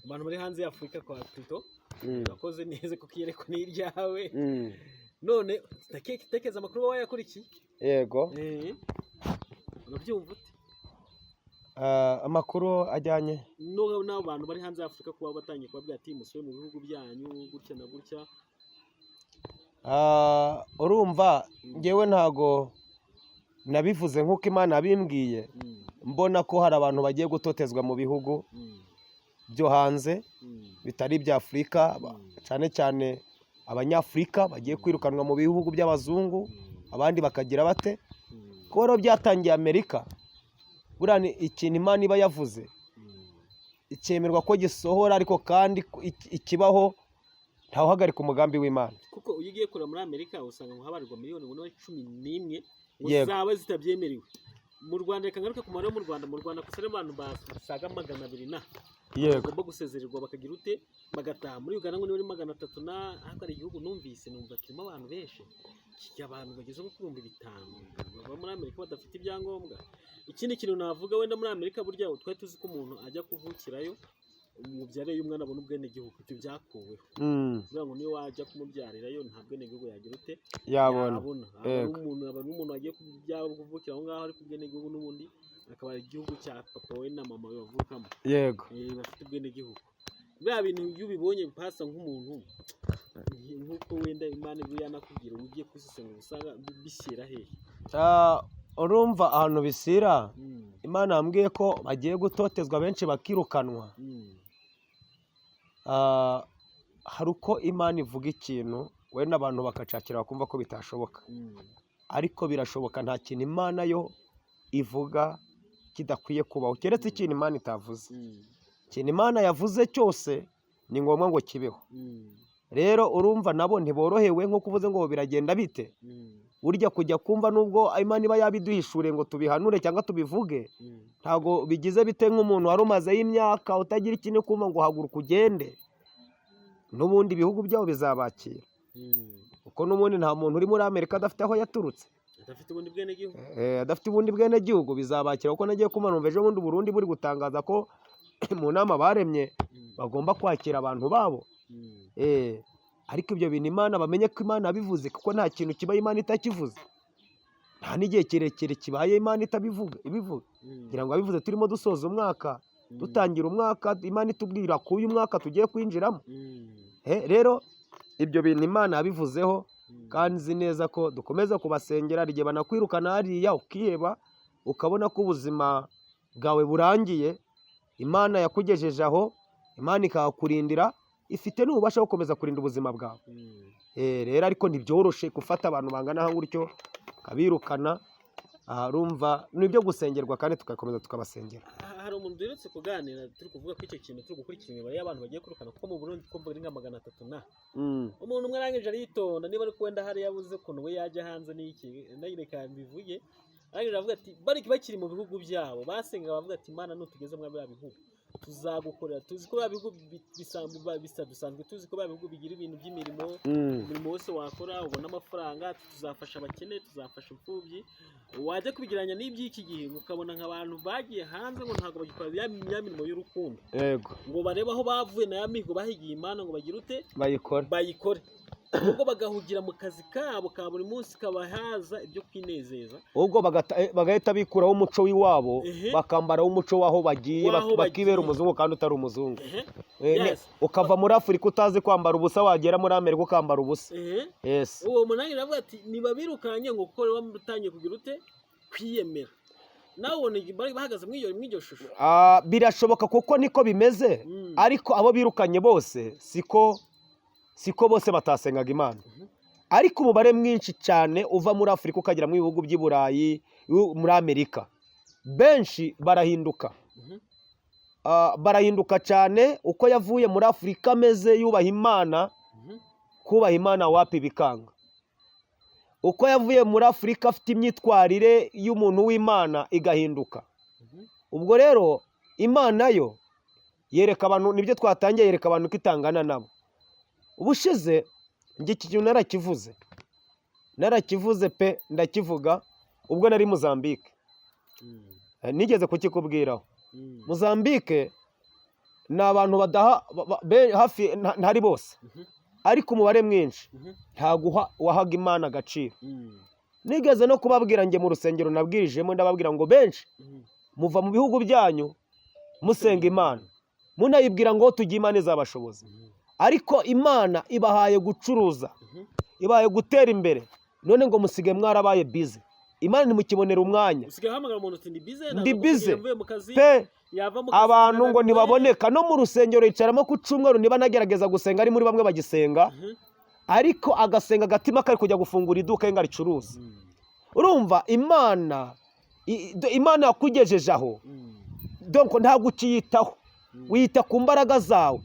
Abantu bari hanze ya Afurika kwa plutôt. Urakoze neza kuko iyerekwa ni iryawe. None tekereza amakuru wowe wayakurikiye? Yego. Urabyumva ute? Amakuru ajyanye N'abo bantu bari hanze ya Afurika kuba batangiye kubabwira ati musubire mu bihugu byanyu gutya na gutya. Urumva ngewe ntago nabivuze nk'uko Imana yabimbwiye. Mbona ko hari abantu bagiye gutotezwa mu bihugu byo hanze bitari ibya Afurika, cyane cyane Abanyafurika bagiye kwirukanwa mu bihugu by'abazungu, abandi bakagira bate. Kuba rero byatangiye Amerika, buriya ni ikintu Imana iba yavuze icyemerwa ko gisohora, ariko kandi ikibaho ntawuhagarika umugambi w'Imana. Kuko iyo ugiye kureba muri Amerika usanga ngo habarirwa miliyoni ngo 11 ngo zaba zitabyemerewe. Mu Rwanda, reka ngaruke ku mubare wo mu Rwanda. Mu Rwanda gusa abantu basaga 200 na bagomba gusezererwa bakagira ute? Bagataha. Muri Uganda ngo ni muri 300 na, ariko hari igihugu numvise numva kirimo abantu benshi, kijya abantu bageze nko ku 5000 bava muri Amerika badafite ibyangombwa. Ikindi kintu navuga wenda, muri Amerika burya twari tuzi ko umuntu ajya kuvukirayo umubyare y'umwana abona ubwenegihugu, ibyo byakuweho. Kuvuga ngo niyo wajya kumubyarirayo nta bwenegihugu yagira ute? Yabona. Yabona. Aba ari umuntu wagiye kuvukira aho ngaho, ariko ubwenegihugu n'ubundi akaba ari igihugu cya papa we na mama we bavukamo. Bafite ubwenegihugu. Biriya bintu iyo ubibonye pasa nk'umuntu, nk'uko wenda Imana iba yanakubwira, ugiye kubisesengura usanga bishyira hehe? Urumva ahantu bisira, Imana yambwiye ko bagiye gutotezwa benshi bakirukanwa. Hari uko Imana ivuga ikintu wenda abantu bakacakira bakumva ko bitashoboka, ariko birashoboka. Nta kintu Imana yo ivuga kidakwiye kubaho, keretse ikintu Imana itavuze. Ikintu Imana yavuze cyose ni ngombwa ngo kibeho. Rero urumva nabo ntiborohewe, nk'uko uvuze ngo biragenda bite. Burya kujya kumva, nubwo Imana iba yabiduhishuriye ngo tubihanure cyangwa tubivuge, ntabwo bigize bite nk'umuntu wari umazeyo imyaka utagira ikintu, kumva ngo haguruka ugende. N'ubundi ibihugu byabo bizabakira, kuko n'ubundi nta muntu uri muri Amerika adafite aho yaturutse. Adafite ubundi bwenegihugu. Adafite ubundi bwenegihugu, bizabakira. Kuko nagiye kumva numva ejo bundi Burundi buri gutangaza ko mu nama baremye bagomba kwakira abantu babo. Ariko ibyo bintu Imana, bamenye ko Imana yabivuze, kuko nta kintu kiba Imana itakivuze, nta n'igihe kirekire kibaye Imana itabivuga ibivuga. Ngira ngo abivuze turimo dusoza umwaka, dutangira umwaka, Imana itubwira ko uyu mwaka tugiye kwinjiramo. Rero ibyo bintu Imana yabivuzeho, kandi nzi neza ko dukomeza kubasengera. Hari igihe banakwirukana hariya ukiheba, ukabona ko ubuzima bwawe burangiye. Imana yakugejeje aho, Imana ikahakurindira, ifite n'ububasha bwo gukomeza kurinda ubuzima bwawe. Rero ariko ntibyoroshe gufata abantu bangana gutyo ukabirukana. Urumva ni ibyo gusengerwa kandi tugakomeza tukabasengera. Hari Hari umuntu duherutse kuganira, turi kuvuga ko icyo kintu turi gukurikira imibare y'abantu bagiye kwirukana, kuko mu Burundi twumva ari nka 300 na umuntu umwe arangije aritonda, niba ari wenda hari yabuze ukuntu we yajya hanze n'iki, reka mbivuge. Arangije aravuga ati bari bakiri mu bihugu byabo basenga bavuga ati: "Imana, nutugeze muri biriya bihugu tuzagukorera." Tuzi ko biriya bihugu bisa, dusanzwe tuzi ko biriya bihugu bigira ibintu by'imirimo, umurimo wose wakora ubona amafaranga, tuzafasha abakene, tuzafasha imfubyi. Wajya kubigereranya n'iby'iki gihe, ukabona nk'abantu bagiye hanze ngo ntabwo bagikora ya mirimo y'urukundo, ngo barebe aho bavuye na ya mihigo bahigiye Imana ngo bagire ute? Bayikora. Bayikore, ubwo bagahugira mu kazi kabo ka buri munsi kabahaza ibyo kwinezeza. Ubwo bagahita bikuraho umuco w'iwabo, bakambaraho umuco w'aho bagiye, W'aho bakibera bagiye. umuzungu kandi utari umuzungu. Ukava muri Afurika utazi kwambara ubusa, wagera muri Amerika ukambara ubusa. Yes. Uwo munani aravuga ati ntibabirukanye ngo kuko batangiye kugira ute? Kwiyemera. Nawe ubona bari bahagaze muri iyo shusho? Ah, birashoboka kuko niko bimeze. Ariko abo birukanye bose siko bose batasengaga Imana, ariko umubare mwinshi cyane uva muri Afurika ukagera mu bihugu by'i Burayi, muri Amerika, benshi barahinduka. Ah, barahinduka cyane. Uko yavuye muri Afurika ameze yubaha Imana, kubaha Imana wapi, bikanga. Uko yavuye muri Afurika afite imyitwarire y'umuntu w'Imana igahinduka. Ubwo rero Imana yo yereka abantu, nibyo twatangiye, yereka abantu ko itangana nabo. Ubushize njye iki kintu narakivuze, narakivuze pe, ndakivuga ubwo nari Mozambique. Nigeze kukikubwiraho. Mozambique ni abantu badaha hafi ntari bose, ariko umubare mwinshi ntago wahaga Imana agaciro. Nigeze no kubabwira njye mu rusengero nabwirijemo, ndababwira ngo benshi muva mu bihugu byanyu musenga Imana, munayibwira ngo tujye Imana izabashoboza, ariko Imana ibahaye gucuruza, ibahaye gutera imbere, none ngo musigaye mwarabaye busy, Imana ntimukibonera umwanya. Usigaye uhamagara umuntu uti: "Ndi busy." Ndi busy. Mvuye mu kazi. Pe. Yava mu kazi Abantu ngo ananiwe. ntibaboneka no mu rusengero, yicaramo ku cyumweru, niba anagerageza gusenga, ari muri bamwe bagisenga, ariko agasenga agatima kari kujya gufungura iduka ye ngo aricuruze. Urumva Imana Imana yakugejeje aho, donc ntabwo ukiyitaho, wita ku mbaraga zawe,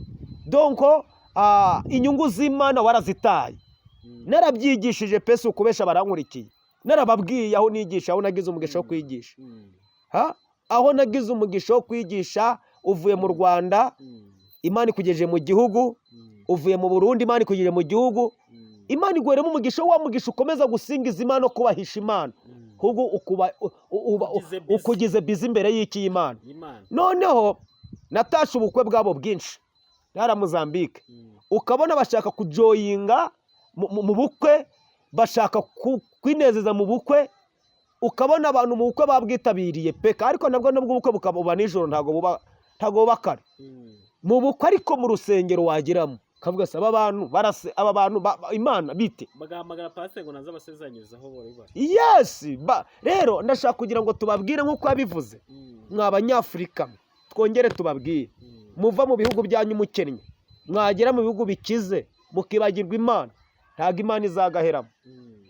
donc inyungu z'Imana warazitaye. Narabyigishije pe, si ukubesha, barankurikiye, narababwiye aho nigisha, aho nagize umugisha wo kwigisha. Ha? Aho nagize umugisha wo kwigisha, uvuye mu Rwanda, Imana ikugejeje mu gihugu, uvuye mu Burundi, Imana ikugejeje mu gihugu, Imana iguheremo umugisha, wa mugisha ukomeza gusingiza Imana no kubahisha Imana, ahubwo Ukugize busy. Ukugize busy imbere y'iki? Y'Imana. Imana. Noneho natashe ubukwe bwabo bwinshi ntara Mozambique, ukabona bashaka kujoyinga mu bukwe, bashaka kwinezeza mu bukwe, ukabona abantu mu bukwe babwitabiriye peka, ariko nabwo nubwo ubukwe bukaba buba nijoro, ntabwo buba kare mu bukwe, ariko mu rusengero wageramo ukavuga se aba bantu barase, aba bantu Imana bite? Bagahamagara pasiteri ngo naze abasezeranyirize aho bari bari. Yes. Rero ndashaka kugira ngo tubabwire nk'uko yabivuze, mwa Banyafurika, twongere tubabwire: muva mu bihugu byanyu mukennye, mwagera mu bihugu bikize mukibagirwa Imana, ntabwo Imana izagaheramo.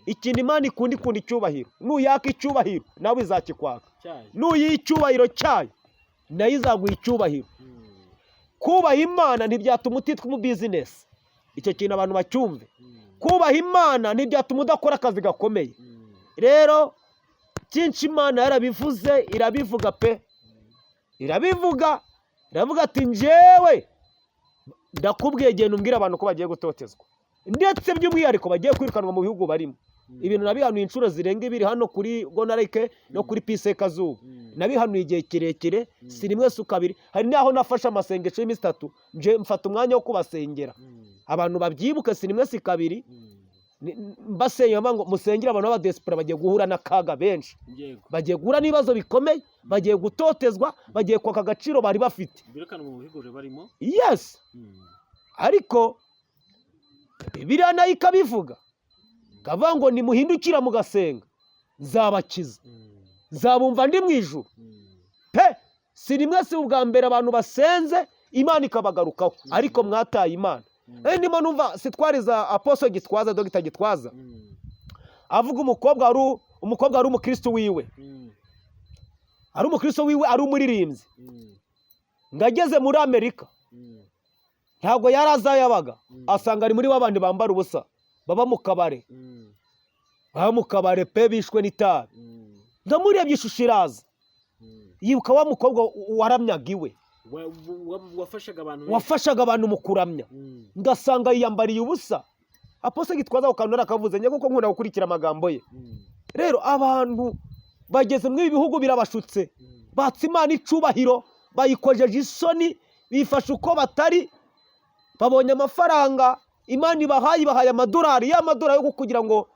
Ikintu Imana ikunda, ikunda icyubahiro. Nuyaka icyubahiro nawe izakikwaka. Cyayo. Nuyiha icyubahiro cyayo nayo izaguha icyubahiro. Kubaha Imana ntibyatuma utitwa umu business, icyo kintu abantu bacyumve. Kubaha Imana ntibyatuma udakora akazi gakomeye. Rero byinshi Imana yarabivuze, irabivuga pe, irabivuga, iravuga ati: "Njyewe ndakubwiye, genda umbwire abantu ko bagiye gutotezwa, ndetse by'umwihariko bagiye kwirukanwa mu bihugu barimo." Ibintu nabihanuye inshuro zirenga ibiri hano kuri Gonarike no kuri Pise Kazuba. Nabihanuye igihe kirekire, si rimwe si kabiri. Hari n'aho nafashe amasengesho y'iminsi 3, nje mfata umwanya wo kubasengera. Abantu babyibuke, si rimwe si kabiri. Mbasengera ngo musengere abantu b'abadesipura bagiye guhura n'akaga benshi, bagiye guhura n'ibibazo bikomeye, bagiye gutotezwa, bagiye kwaka agaciro bari bafite. Birukanwa mu bihugu barimo. Yes. Ariko Bibiliya nayo ikabivuga, ikavuga ngo nimuhindukira mugasenga nzabakiza, nzabumva ndi mu ijuru. Pe, si rimwe si ubwa mbere abantu basenze Imana ikabagarukaho, ariko mwataye Imana. Ndimo numva sitwariza Apostle Gitwaza, Dogita Gitwaza, avuga umukobwa wari umukristo wiwe. Ari umukristo wiwe, ari umuririmbyi. Ngo ageze muri Amerika, ntabwo yari azi aho yabaga, asanga ari muri ba bandi bambara ubusa, baba mu kabare, baba mu kabare pe, bishwe n'itabi. Ndamurebye, ishusho iraza, yibuka wa mukobwa waramyaga iwe, Wafashaga abantu benshi. Wafashaga abantu mu kuramya. Ngasanga yiyambariye ubusa. Apostle Gitwaza ako kantu narakavuze njye, kuko nkunda gukurikira amagambo ye. Rero abantu bageze muri ibi bihugu birabashutse, batse Imana icubahiro, bayikojeje isoni, bifashe uko batari. Babonye amafaranga Imana ibahaye, ibahaye amadolari, ya madolari yo kugira ngo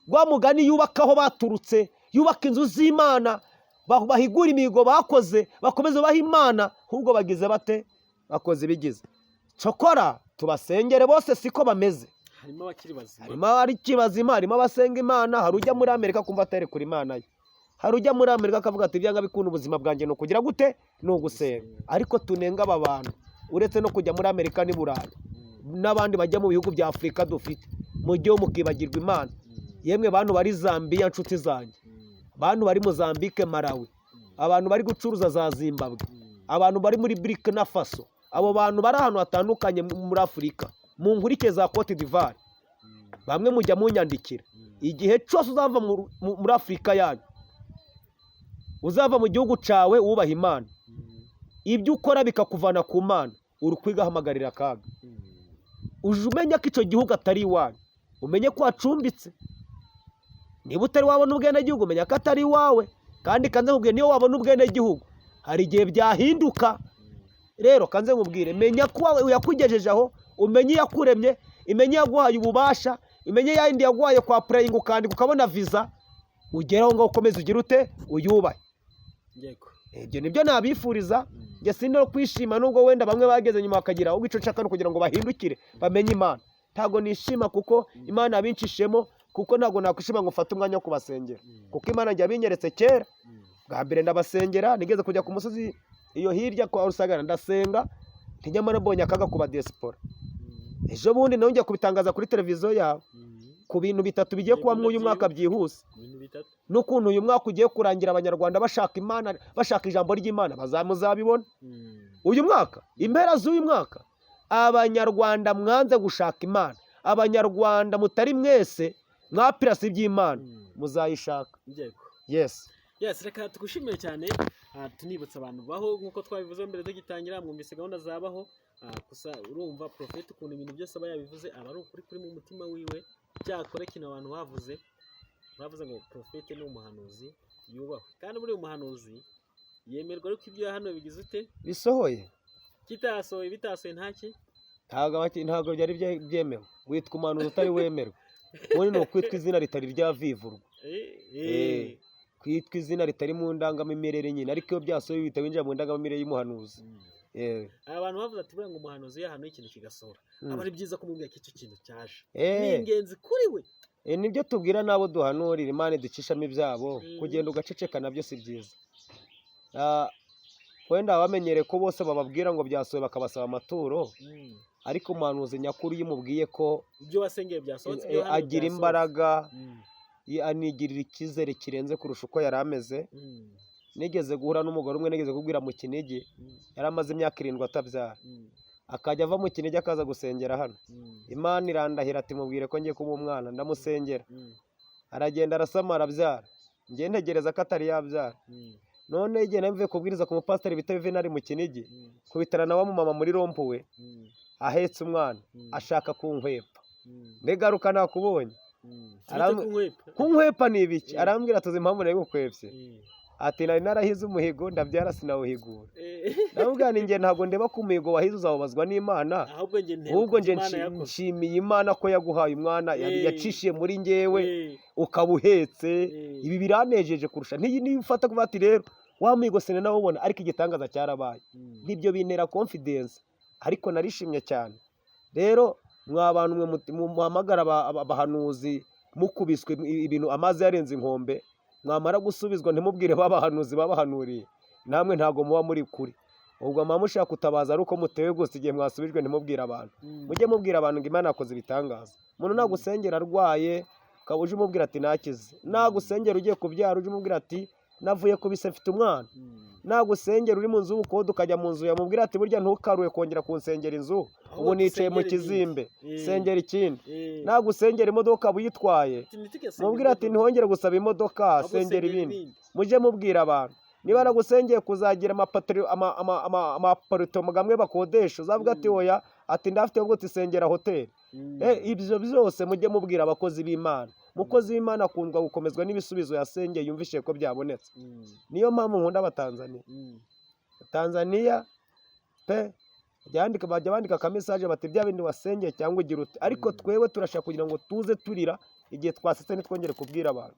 rwa mugani yubake aho baturutse, yubake inzu z'Imana, bahigure imihigo bakoze, bakomeze bahe Imana. Ahubwo bagize bate? Bakoze ibigize. Cokora tubasengere bose, siko bameze. Harimo abakiri bazima. Harimo abari bazima, harimo abasenga Imana. Hari ujya muri Amerika kumva aterekura Imana ye, hari ujya muri Amerika akavuga ati: "Ibyanga bikunda, ubuzima bwanjye ni ukugira gute? Ni ugusenga." Ariko tunenga aba bantu, uretse no kujya muri Amerika n'i Burayi, n'abandi bajya mu bihugu bya Afurika dufite, mujyeho mukibagirwa Imana. Yemwe bantu bari Zambiya, nshuti zanjye, bantu bari Mozambique, Malawi, abantu bari gucuruza za Zimbabwe, abantu bari muri Burkina Faso, abo bantu bari ahantu hatandukanye muri Afurika, mu nkurike za Cote d'Ivoire, bamwe mujya munyandikira. Igihe cyose uzava muri Afurika yanyu, uzava mu gihugu cyawe wubaha Imana, ibyo ukora bikakuvana ku Mana, uri kwigahamagarira akaga. Uje umenya ko icyo gihugu atari iwanyu, umenye ko wacumbitse. Niba utari wabona ubwenegihugu, menya ko atari iwawe. Kandi kanze nkubwire, niyo wabona ubwenegihugu hari igihe byahinduka. Rero kanze nkubwire, menya ko yakugejeje aho, umenye iyakuremye, imenye yaguhaye ububasha, imenye yayindi yaguhaye kwa applyinga, ukandika ukabona viza, ugeraho ngaho ukomeze ugire ute? Uyubahe. Ibyo nibyo nabifuriza. Njye si no kwishima nubwo wenda bamwe bageze nyuma bakagira, ahubwo icyo nshaka ni ukugira ngo bahindukire bamenye Imana. Ntabwo nishima kuko Imana yabincishemo, kuko ntabwo nakwishima ngo mfate umwanya wo kubasengera, kuko Imana njye yabinyeretse kera. Bwa mbere ndabasengera, nigeze kujya ku musozi iyo hirya kwa Rusagara ndasenga, ntinyamara mbonye akaga ku badiaspora. Ejo bundi nongeye kubitangaza kuri televiziyo yawe, ku bintu bitatu bigiye kuba muri uyu mwaka byihuse, Ibintu bitatu. n'ukuntu uyu mwaka ugiye kurangira Abanyarwanda bashaka Imana, bashaka ijambo ry'Imana, bazamuzabibona. Uyu mwaka, impera z'uyu mwaka, Abanyarwanda mwanze gushaka Imana, Abanyarwanda mutari mwese mwapirase iby'Imana, muzayishaka. Yes. Yes, reka tugushimire cyane. Tunibutsa abantu baho nk'uko twabivuze mbere tugitangira, mwumvise gahunda zabaho. Gusa urumva Prophet ukuntu ibintu byose aba yabivuze, aba ari ukuri kuri mu mutima wiwe. Cyakora ikintu abantu bavuze ngo Prophet ni umuhanuzi yubahwe, kandi muri uyu muhanuzi yemerwa ariko ibyo yahanuwe bigize ute? Bisohoye. Kitasohoye, bitasohoye ntaki. Ntabwo byari byemewe. Witwa umuhanuzi utari wemerwa? Ubundi ni ukwitwa izina ritari ryavivurwa. Kwitwa izina ritari mu ndangamimerere nyine, ariko iyo byasohoye bihita winjira mu ndangamimerere y'umuhanuzi. Abantu bavuze ati buriya ngo umuhanuzi iyo yahanuye ikintu kigasohora, aba ari byiza kumubwira ko icyo kintu cyaje, ni ingenzi kuri we. Nibyo tubwira n'abo duhanurira, Imana iducishamo ibyabo. Kugenda ugaceceka nabyo si byiza. Wenda bamenyereye ko bose bababwira ngo byasohoye, bakabasaba amaturo, ariko umuhanuzi nyakuri iyo umubwiye ko Ibyo wasengeye byasohotse, ibyo wahanuye agira byasohotse. imbaraga, anigirira icyizere kirenze kurusha uko yari ameze. Nigeze guhura n'umugore umwe, nigeze kubwira mu Kinigi, yari amaze imyaka 7 atabyara, akajya ava mu Kinigi akaza gusengera hano. Imana irandahira ati: "Mubwire ko ngiye kuba umwana." Ndamusengera, aragenda arasama, arabyara. Njye ntegereza ko atari yabyara. None igihe nari mvuye kubwiriza ku mupasiteri bita Yuvenali mu Kinigi, kubitana na wa mumama muri rond-point ahetse umwana, ashaka kunkwepa. Ndegaruka nakubonye. Kunkwepa. Kunkwepa ni ibiki? Arambwira tuzi impamvu nari gukwepye, ati: "Nari narahize umuhigo, ndabyara sinawuhigura." Ndamubwira nti: "Njye ntabwo ndeba ko umuhigo wahize uzawubazwa n'Imana." Ahubwo njye ntera Ahubwo njye Imana yakoze. nshimiye Imana ko yaguhaye umwana, yacishiye muri njyewe, ukaba uhetse. Ibi biranejeje kurusha n'iyi niyo ufata kuvuga ati: "Rero wa muhigo sinanawubona, ariko igitangaza cyarabaye." Nk'ibyo bintera confidence, ariko narishimye cyane. Rero mwa bantu mwe muhamagara abahanuzi mukubiswe ibintu, amazi yarenze inkombe, mwamara gusubizwa ntimubwire ba bahanuzi babahanuriye, namwe ntabwo muba muri kuri. Ubwo muba mushaka gutabaza ari uko mutewe gusa, igihe mwasubijwe ntimubwire abantu. Mujye mubwira abantu ngo Imana yakoze ibitangaza. Umuntu nagusengera arwaye, ukaba uje umubwira ati: "Nakize." Nagusengera ugiye kubyara, uje umubwira ati Navuye ku bise, mfite umwana. Nagusengera uri mu nzu y'ubukode, ukajya mu nzu, yamubwira ati: "Burya ntukaruhe kongera kunsengera inzu, Ahubwo ubu nicaye mu dusengere kizimbe, ibindi." Sengera ikindi." Nagusengera imodoka ukaba uyitwaye, Ati, "Ntitugasengere mubwira ati imodoka, ntihongere gusaba imodoka, ahubwo sengera sengera ibindi." ibindi." Mujye mubwira abantu, niba nagusengeye kuzagira amaparito gamwe bakodesha, uzavuga ati: "Oya," ati: "Ndafite," ubwo uti: "Sengera hoteli." Ibyo byose mujye mubwira abakozi b'Imana. Umukozi w'Imana akundwa gukomezwa n'ibisubizo yasengeye yumvishije ko byabonetse. Niyo mpamvu nkunda Abatanzaniya. Tanzaniya pe, bajya bandika akamessage bati: "Bya bindi wasengeye," cyangwa ugira ute. Ariko twebwe turashaka kugira ngo tuze turira igihe twasetse, ntitwongere kubwira abantu.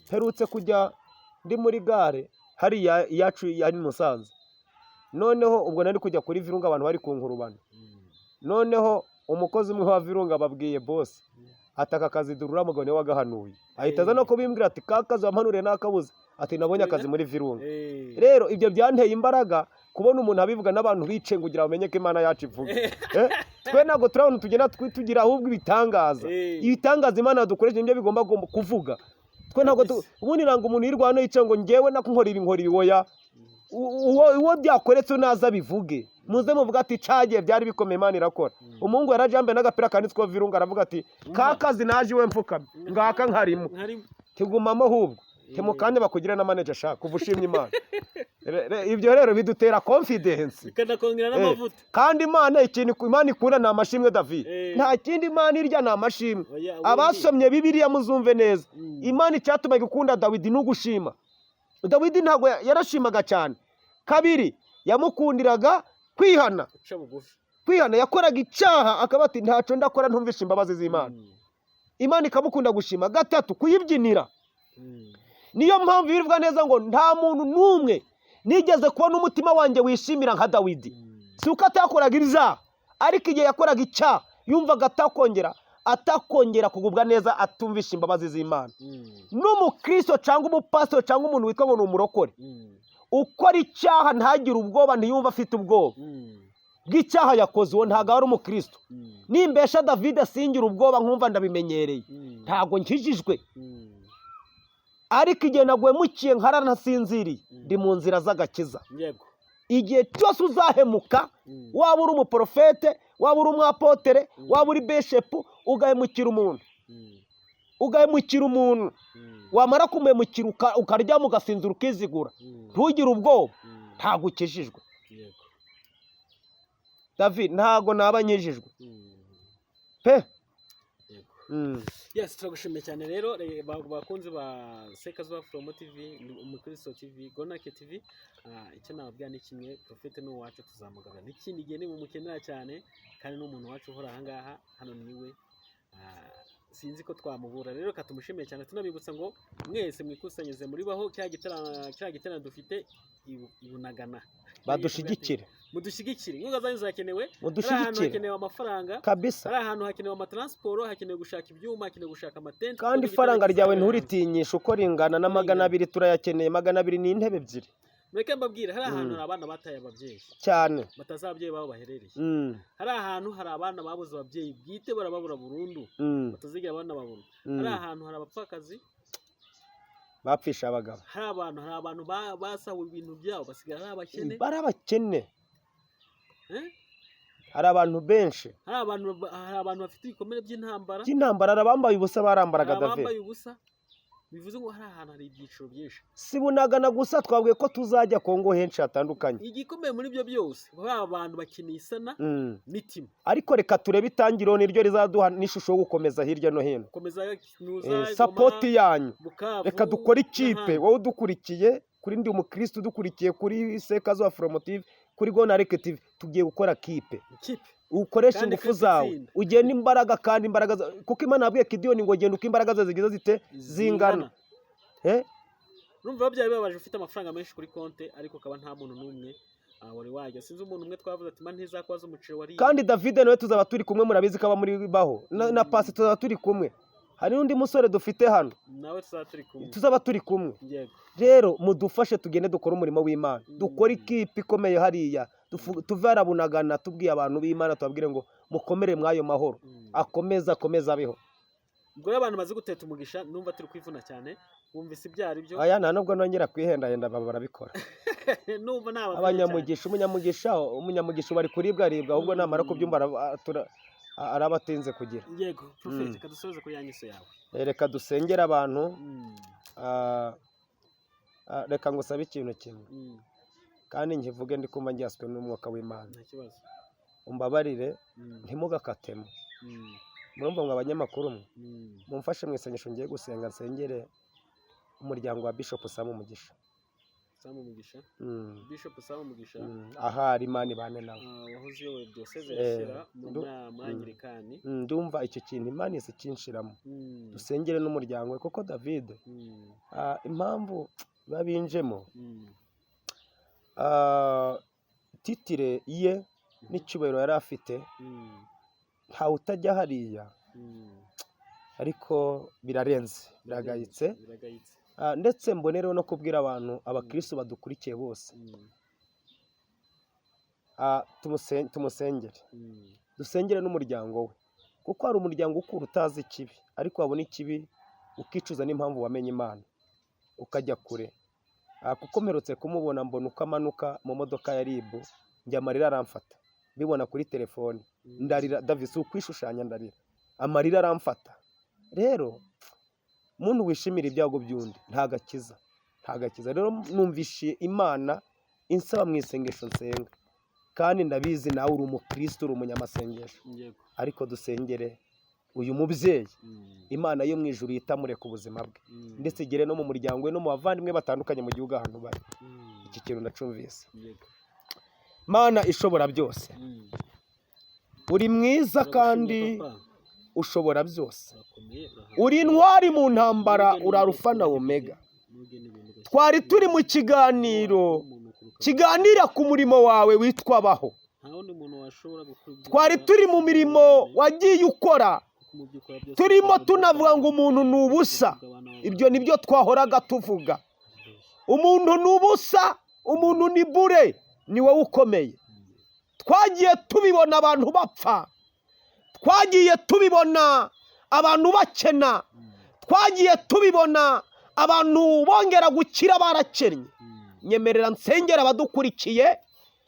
Mperutse kujya ndi muri gare hariya iyacu yari Musanze, noneho ubwo nari kujya kuri Virunga, abantu bari kunkurubana. Noneho umukozi umwe wa Virunga babwiye boss ati: "Aka kazi durura mugabo niwe wagahanuye." Ahita aza no kubimbwira ati: "Ka kazi wampanuriye nakabuze," ati: "Nabonye akazi muri Virunga." Rero ibyo byanteye imbaraga kubona umuntu abivuga n'abantu bicaye kugira bamenye ko Imana yacu ivuga. Twe ntabwo turabona tugenda tugira ahubwo ibitangaza. Ibitangaza Imana yadukoresheje nibyo bigomba kuvuga. Twe ntabwo ubundi ntabwo umuntu yirwa hano yicaye ngo ngewe nako nkora ibi, nkora ibi, oya. Uwo byakoretse naza bivuge, muze muvuga ati: "Cagiye byari bikomeye, Imana irakora." Umuhungu yaraje yambaye n'agapira kanditsweho Virunga, aravuga ati: "Ka kazi naje iwe mfukamye, ngaka nkarimo." Nkarimo. Tugumamo ahubwo timukande bakugire na manager ashaka kuva ushimye Imana. Ibyo rero bidutera confidence. Bikanakongera n'amavuta. Kandi Imana, ikintu Imana ikunda ni amashimwe, David. Nta kindi Imana irya, ni amashimwe. Oya, ubundi- Abasomye Bibiliya muzumve neza. Imana icyatumaga ikunda Dawidi ni ugushima. Dawidi ntabwo yarashimaga cyane. Kabiri, yamukundiraga kwihana. Guca bugufi. Kwihana, yakoraga icyaha akaba ati: "Ntacyo ndakora ntumvishe imbabazi z'Imana." Imana ikamukunda gushima. Gatatu, kuyibyinira. Niyo mpamvu bivuga neza ngo nta muntu n'umwe nigeze kubona umutima wanjye wishimira nka Dawidi. Si uko atakoraga ibyaha, ariko igihe yakoraga icyaha yumvaga atakongera kugubwa neza atumvisha imbabazi z'Imana. N'umukristo cyangwa umupasitoro cyangwa umuntu witwa ngo ni umurokore ukora icyaha ntagire ubwoba, ntiyumve afite ubwoba bw'icyaha yakoze, uwo ntabwo ari umukristo. Nimbesha David asingira ubwoba nkumva ndabimenyereye, ntabwo nkijijwe. Ariko igihe nagwemukiye nkarara ntasinziriye, ndi mu nzira z'agakiza. Igihe cyose uzahemuka, waba uri umuporofete, waba uri umwapotere, waba uri bishop, ugahemukira umuntu, ugahemukira umuntu, wamara kumuhemukira ukaryama ugasinzira ukizigura, ntugire ubwoba, ntabwo ukijijwe. David, ntabwo naba nkijijwe pe. Yes, turagushimiye cyane rero, bakunzi ba Sekazuba Promo TV, Umukristo TV, Gonake TV. Icyo nababwira ni kimwe: Prophet ni uwacu, tuzamugarura n'ikindi gihe nimumukenera cyane, kandi n'umuntu wacu uhora ahangaha hano niwe. Sinzi ko twamubura. Rero katumushimiye cyane, tunabibutsa ngo mwese mwikusanyirize muri baho cya giterane dufite i Bunagana. Badushyigikire. Mudushyigikire, inkunga zanyu zirakenewe. Hari ahantu Mudushyigikire. hakenewe amafaranga, Kabisa. hari ahantu hakenewe amatransport, hakenewe gushaka ibyuma, hakenewe gushaka amatente. Kandi kuko ifaranga igiterane ryawe kizarangira. nturitinyishe uko ringana na 200 turayakeneye. 200 ni intebe ebyiri. Mureke mbabwire, hari ahantu hari abana bataye ababyeyi, Cyane. batazi ababyeyi babo baherereye. Hari ahantu hari abana babuze ababyeyi bwite, barababura burundu, batazigera banababona. Hari ahantu hari abapfakazi Bapfisha abagabo. Hari abantu basahuwe ibintu byabo, basigara ari abakene. Bari abakene. Eh? Hari abantu benshi. Hari abantu bafite ibikomere by'intambara. By'intambara, hari abambaye ubusa, barambaraga, Hari David. abambaye ubusa, bivuze ngo hari ahantu hari ibyiciro byinshi. Si Bunagana gusa, twabwiye ko tuzajya Kongo henshi hatandukanye. Igikomeye muri ibyo byose, ba bantu bakeneye isana mitima. Ariko reka turebe itangiriro, niryo rizaduha n'ishusho yo gukomeza hirya no hino. Komeza nuza. Support yanyu. Bukavu Reka dukore ikipe. n'ahandi. Wowe udukurikiye kuri Ndi Umukristo, udukurikiye kuri Sekazuba From TV, kuri Gonarike TV, tugiye gukora kipe. Ikipe. Ukoreshe Kandi ingufu ikipe zawe, itsinda. ugenda imbaraga, kandi imbaraga kuko Imana yabwiye Gideyoni ngo genda uko imbaraga zawe zigize zite zingana. Urumva byari bibabaje, ufite amafaranga menshi kuri konte ariko ukaba nta muntu n'umwe wari wajya. Sinzi umuntu umwe twavuze ati: "Man, ntizakwaza umuceri wariye." Kandi David nawe tuzaba turi kumwe, murabizi ko aba muri baho na Pasi tuzaba turi kumwe. Hari n'undi musore dufite hano. Nawe tuzaba turi kumwe. Tuzaba turi kumwe. Rero mudufashe tugende dukore umurimo w'Imana, dukore ikipe ikomeye hariya. Tuve harabunagana tubwiye abantu b'Imana, tubabwire ngo mukomere mw'ayo mahoro, akomeze akomeze abeho. Ubwo rero abantu bazi guteta umugisha, numva turi kwivuna cyane, wumvise ibyo ari byo. Aya nta nubwo nongera kwihendahenda, baba barabikora. Numva nabavuna cyane. Abanyamugisha, umunyamugisha, umunyamugisha bari kuribwa aribwa, ahubwo namara kubyumva araba atinze kugira. Yego prophet, reka dusoze kuri ya nyiso yawe. Reka dusengere abantu. Reka ngusabe ikintu kimwe kandi nkivuge ndi kumva ngiswe n'umwuka w'Imana. Nta kibazo. Umbabarire, ntimugakatemo. Murumva mwe abanyamakuru mwe, mumfashe mu isengesho ngiye gusenga, nsengere umuryango wa Bishop Sam Mugisha. Sam Mugisha. Bishop Sam Mugisha. Ahari Imana ibane nawe. Wahoze uyoboye diyoseze ya Shyira mu nama Anglikani. Ndumva icyo kintu Imana ikinshiramo. Dusengere n'umuryango we kuko David, impamvu babinjemo, titre ye n'icyubahiro yari afite, ntawe utajya hariya, ariko birarenze, biragayitse. Biragayitse. Ndetse mbonereho no kubwira abantu, abakristo badukurikiye bose, tumusengere, dusengere n'umuryango we, kuko hari umuryango ukura utazi ikibi, ariko wabona ikibi ukicuza n'impamvu wamenye Imana ukajya kure. Kuko mperutse kumubona, mbona uko amanuka mu modoka ya RIB, njya amarira aramfata, mbibona kuri telefone ndarira. David, si ukwishushanya, ndarira, amarira aramfata. Rero muntu wishimira ibyago by'undi nta gakiza, nta gakiza. Rero numvishe Imana insaba mu isengesho nsenga, kandi ndabizi nawe uri umukristo, uri umunyamasengesho, ariko dusengere uyu mubyeyi, Imana yo mu ijuru yitamure ku buzima bwe, ndetse igere no mu muryango we no mu bavandimwe batandukanye mu gihugu ahantu bari. Iki kintu ndacumvise. Mana ishobora byose, uri mwiza kandi Turagushimye, papa. ushobora byose, Urakomeye, urahambaye. uri intwari mu ntambara, uri Alufa na Omega. Nugena ibintu ugashyira Twari turi mu kiganiro umuntu kuruka. kiganira ku murimo wawe witwa Baho. Nta wundi muntu washobora gukora ibyo Twari ukora, turi mu mirimo wagiye ukora, kuko mu byo ukora byose turimo ukora tunavuga ngo umuntu ni ubusa. kugabana. Ibyo nibyo twahoraga tuvuga, umuntu ni ubusa, umuntu ni bure, ni wowe ukomeye. Twagiye tubibona abantu bapfa, twagiye tubibona abantu bakena, twagiye tubibona abantu bongera gukira barakennye. Nyemerera nsengera abadukurikiye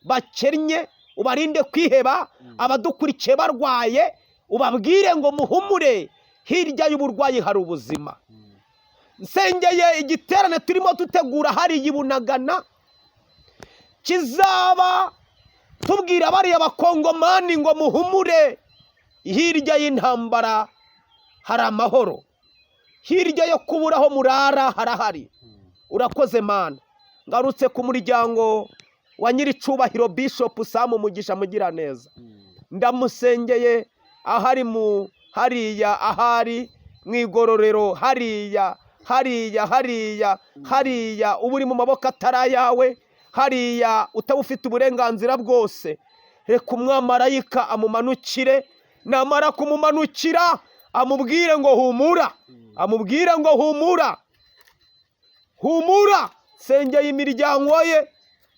bakennye, ubarinde kwiheba. Abadukurikiye barwaye, ubabwire ngo muhumure, hirya y'uburwayi hari ubuzima. Nsengeye igiterane turimo dutegura hariya i Bunagana, kizaba tubwira bariya bakongomani ngo muhumure, hirya y'intambara hari amahoro, hirya yo kubura aho murara harahari. Urakoze Mana. Ngarutse ku muryango wa nyiricubahiro Bishop Sam Mugisha Mugiraneza, ndamusengeye ahari mu hariya, ahari mu igororero hariya, hariya, hariya, hariya, uba uri mu maboko atari ayawe, hariya utaba ufite uburenganzira bwose. Reka umwamarayika amumanukire, namara kumumanukira amubwire ngo humura, amubwire ngo humura, humura. Sengeye imiryango ye,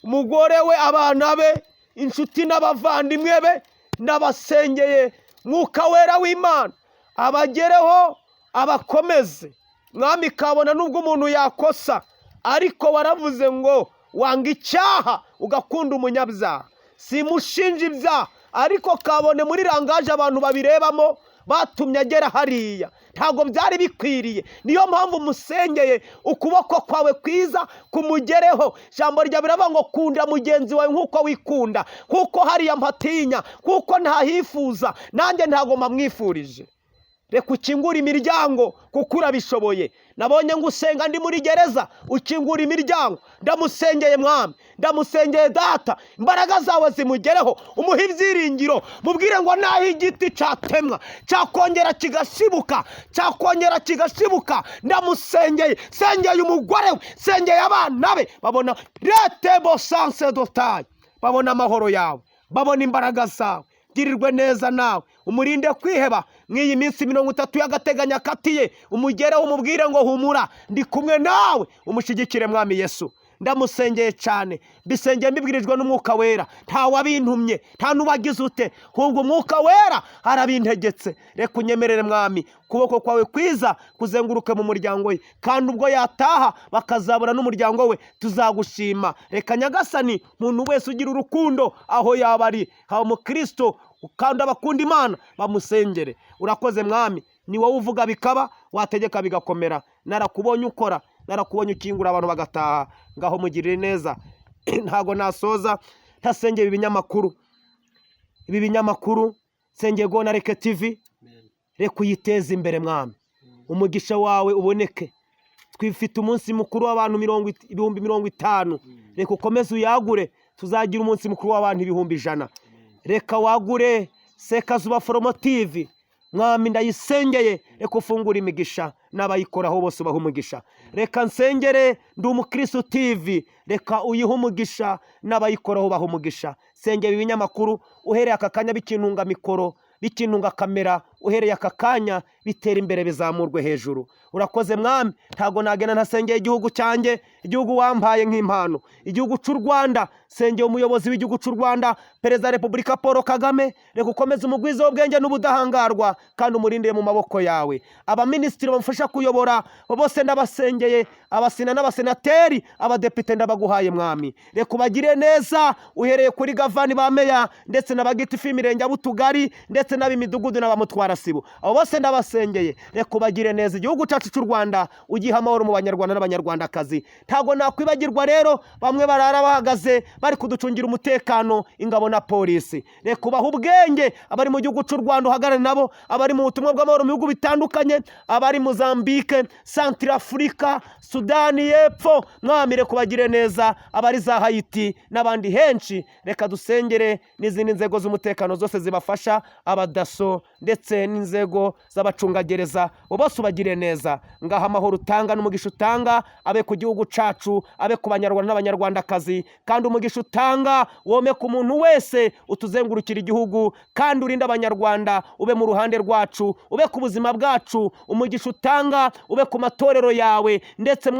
umugore we, abana be, inshuti n'abavandimwe be, ndabasengeye. Mwuka Wera w'Imana abagereho, abakomeze. Mwami, kabona nubwo umuntu yakosa, ariko waravuze ngo wanga icyaha ugakunda umunyabyaha. Simushinja ibyaha, ariko kabone muri langage abantu babirebamo batumye agera hariya, ntabwo byari bikwiriye. Niyo mpamvu musengeye, ukuboko kwawe kwiza kumugereho. Ijambo ryawe biravuga ngo kunda mugenzi wawe nk'uko wikunda. Kuko hariya mpatinya, kuko ntahifuza, nanjye ntabwo mpamwifurije. Reka ukingure imiryango kuko urabishoboye. Nabonye ngo usenga ndi muri gereza ukingura imiryango. Ndamusengeye Mwami, ndamusengeye Data, imbaraga zawe zimugereho, umuhe ibyiringiro, mubwire ngo naho igiti cyatemwa cyakongera kigashibuka, cyakongera kigashibuka. Ndamusengeye, sengeye umugore we, sengeye abana be, babona rete bosanse dotaye, babona amahoro yawe, babona imbaraga zawe. Girirwe neza nawe, umurinde kwiheba mw'iyi minsi 30 y'agateganyo akatiye. Umugereho, umubwire ngo humura, ndi kumwe nawe, umushyigikire Mwami Yesu. Ndamusengeye cyane, mbisengeye mbibwirijwe n'Umwuka Wera. Nta wabintumye, nta n'uwagize ute, ahubwo Umwuka Wera arabintegetse. Reka unyemerere, Mwami, ukuboko kwawe kwiza kuzenguruke mu muryango we, kandi ubwo yataha bakazabura n'umuryango we, tuzagushima. Reka Nyagasani, umuntu wese ugira urukundo aho yaba ari, haba umukristo kandi abakunda Imana, bamusengere. Urakoze, Mwami, ni wowe uvuga bikaba, wategeka bigakomera. Narakubonye ukora, narakubonye ukingura abantu bagataha. Ngaho mugirire neza. Ntago nasoza ntasengeye ibi binyamakuru. Ibi binyamakuru nsengeye Gonareke TV, reka uyiteze imbere, Mwami, umugisha wawe uboneke. Twifite umunsi mukuru w'abantu 50,000. Reka ukomeze uyagure, tuzagira umunsi mukuru w'abantu 100,000. Reka wagure Sekazuba Foromo TV, Mwami, ndayisengeye. Reka ufungure imigisha, n'abayikoraho bose ubaha umugisha. Reka nsengere Ndi Umukristo TV, reka uyihe umugisha, n'abayikoraho ubaha umugisha. Sengera ibinyamakuru uhereye aka kanya, bikintunga mikoro, bikintunga kamera, uhereye aka kanya bitera imbere, bizamurwe hejuru. Urakoze, Mwami. Ntabwo nagenda ntasengeye igihugu cyanjye, igihugu wampaye nk'impano, igihugu cy'u Rwanda. Sengeye umuyobozi w'igihugu cy'u Rwanda, Perezida wa Repubulika Paul Kagame. Reka ukomeze umugwiza w'ubwenge n'ubudahangarwa, kandi umurindire mu maboko yawe. Abaminisitiri bamufasha kuyobora bose ndabasengeye, abasina n'abasenateri, abadepite, ndabaguhaye, Mwami. Reka ubagire neza, uhereye kuri gavani, ba meya, ndetse n'abagitifu b'imirenge, ab'utugari, ndetse n'ab'imidugudu n'abamutwarasibo. Abo bose ndabasengeye, reka ubagire neza. Igihugu cyacu cy'u Rwanda ugiha amahoro mu Banyarwanda n'Abanyarwandakazi. Ntabwo nakwibagirwa rero bamwe barara bahagaze bari kuducungira umutekano, ingabo na polisi. Reka ubahe ubwenge. Abari mu gihugu cy'u Rwanda uhagarare nabo, abari mu butumwa bw'amahoro mu bihugu bitandukanye, abari Mozambique, Santirafurika, Sudani y'Epfo, Mwami, reka ubagire neza, abari za Hayiti n'abandi henshi. Reka dusengere n'izindi nzego z'umutekano zose zibafasha, abadaso ndetse n'inzego z'abacungagereza, bo bose ubagire neza. Ngaha amahoro utanga n'umugisha utanga abe ku gihugu cacu, abe ku Banyarwanda n'Abanyarwandakazi, kandi umugisha utanga wome ku muntu wese utuzengurukira igihugu, kandi urinde Abanyarwanda, ube mu ruhande rwacu, ube ku buzima bwacu. Umugisha utanga ube ku matorero yawe ndetse, Mwami.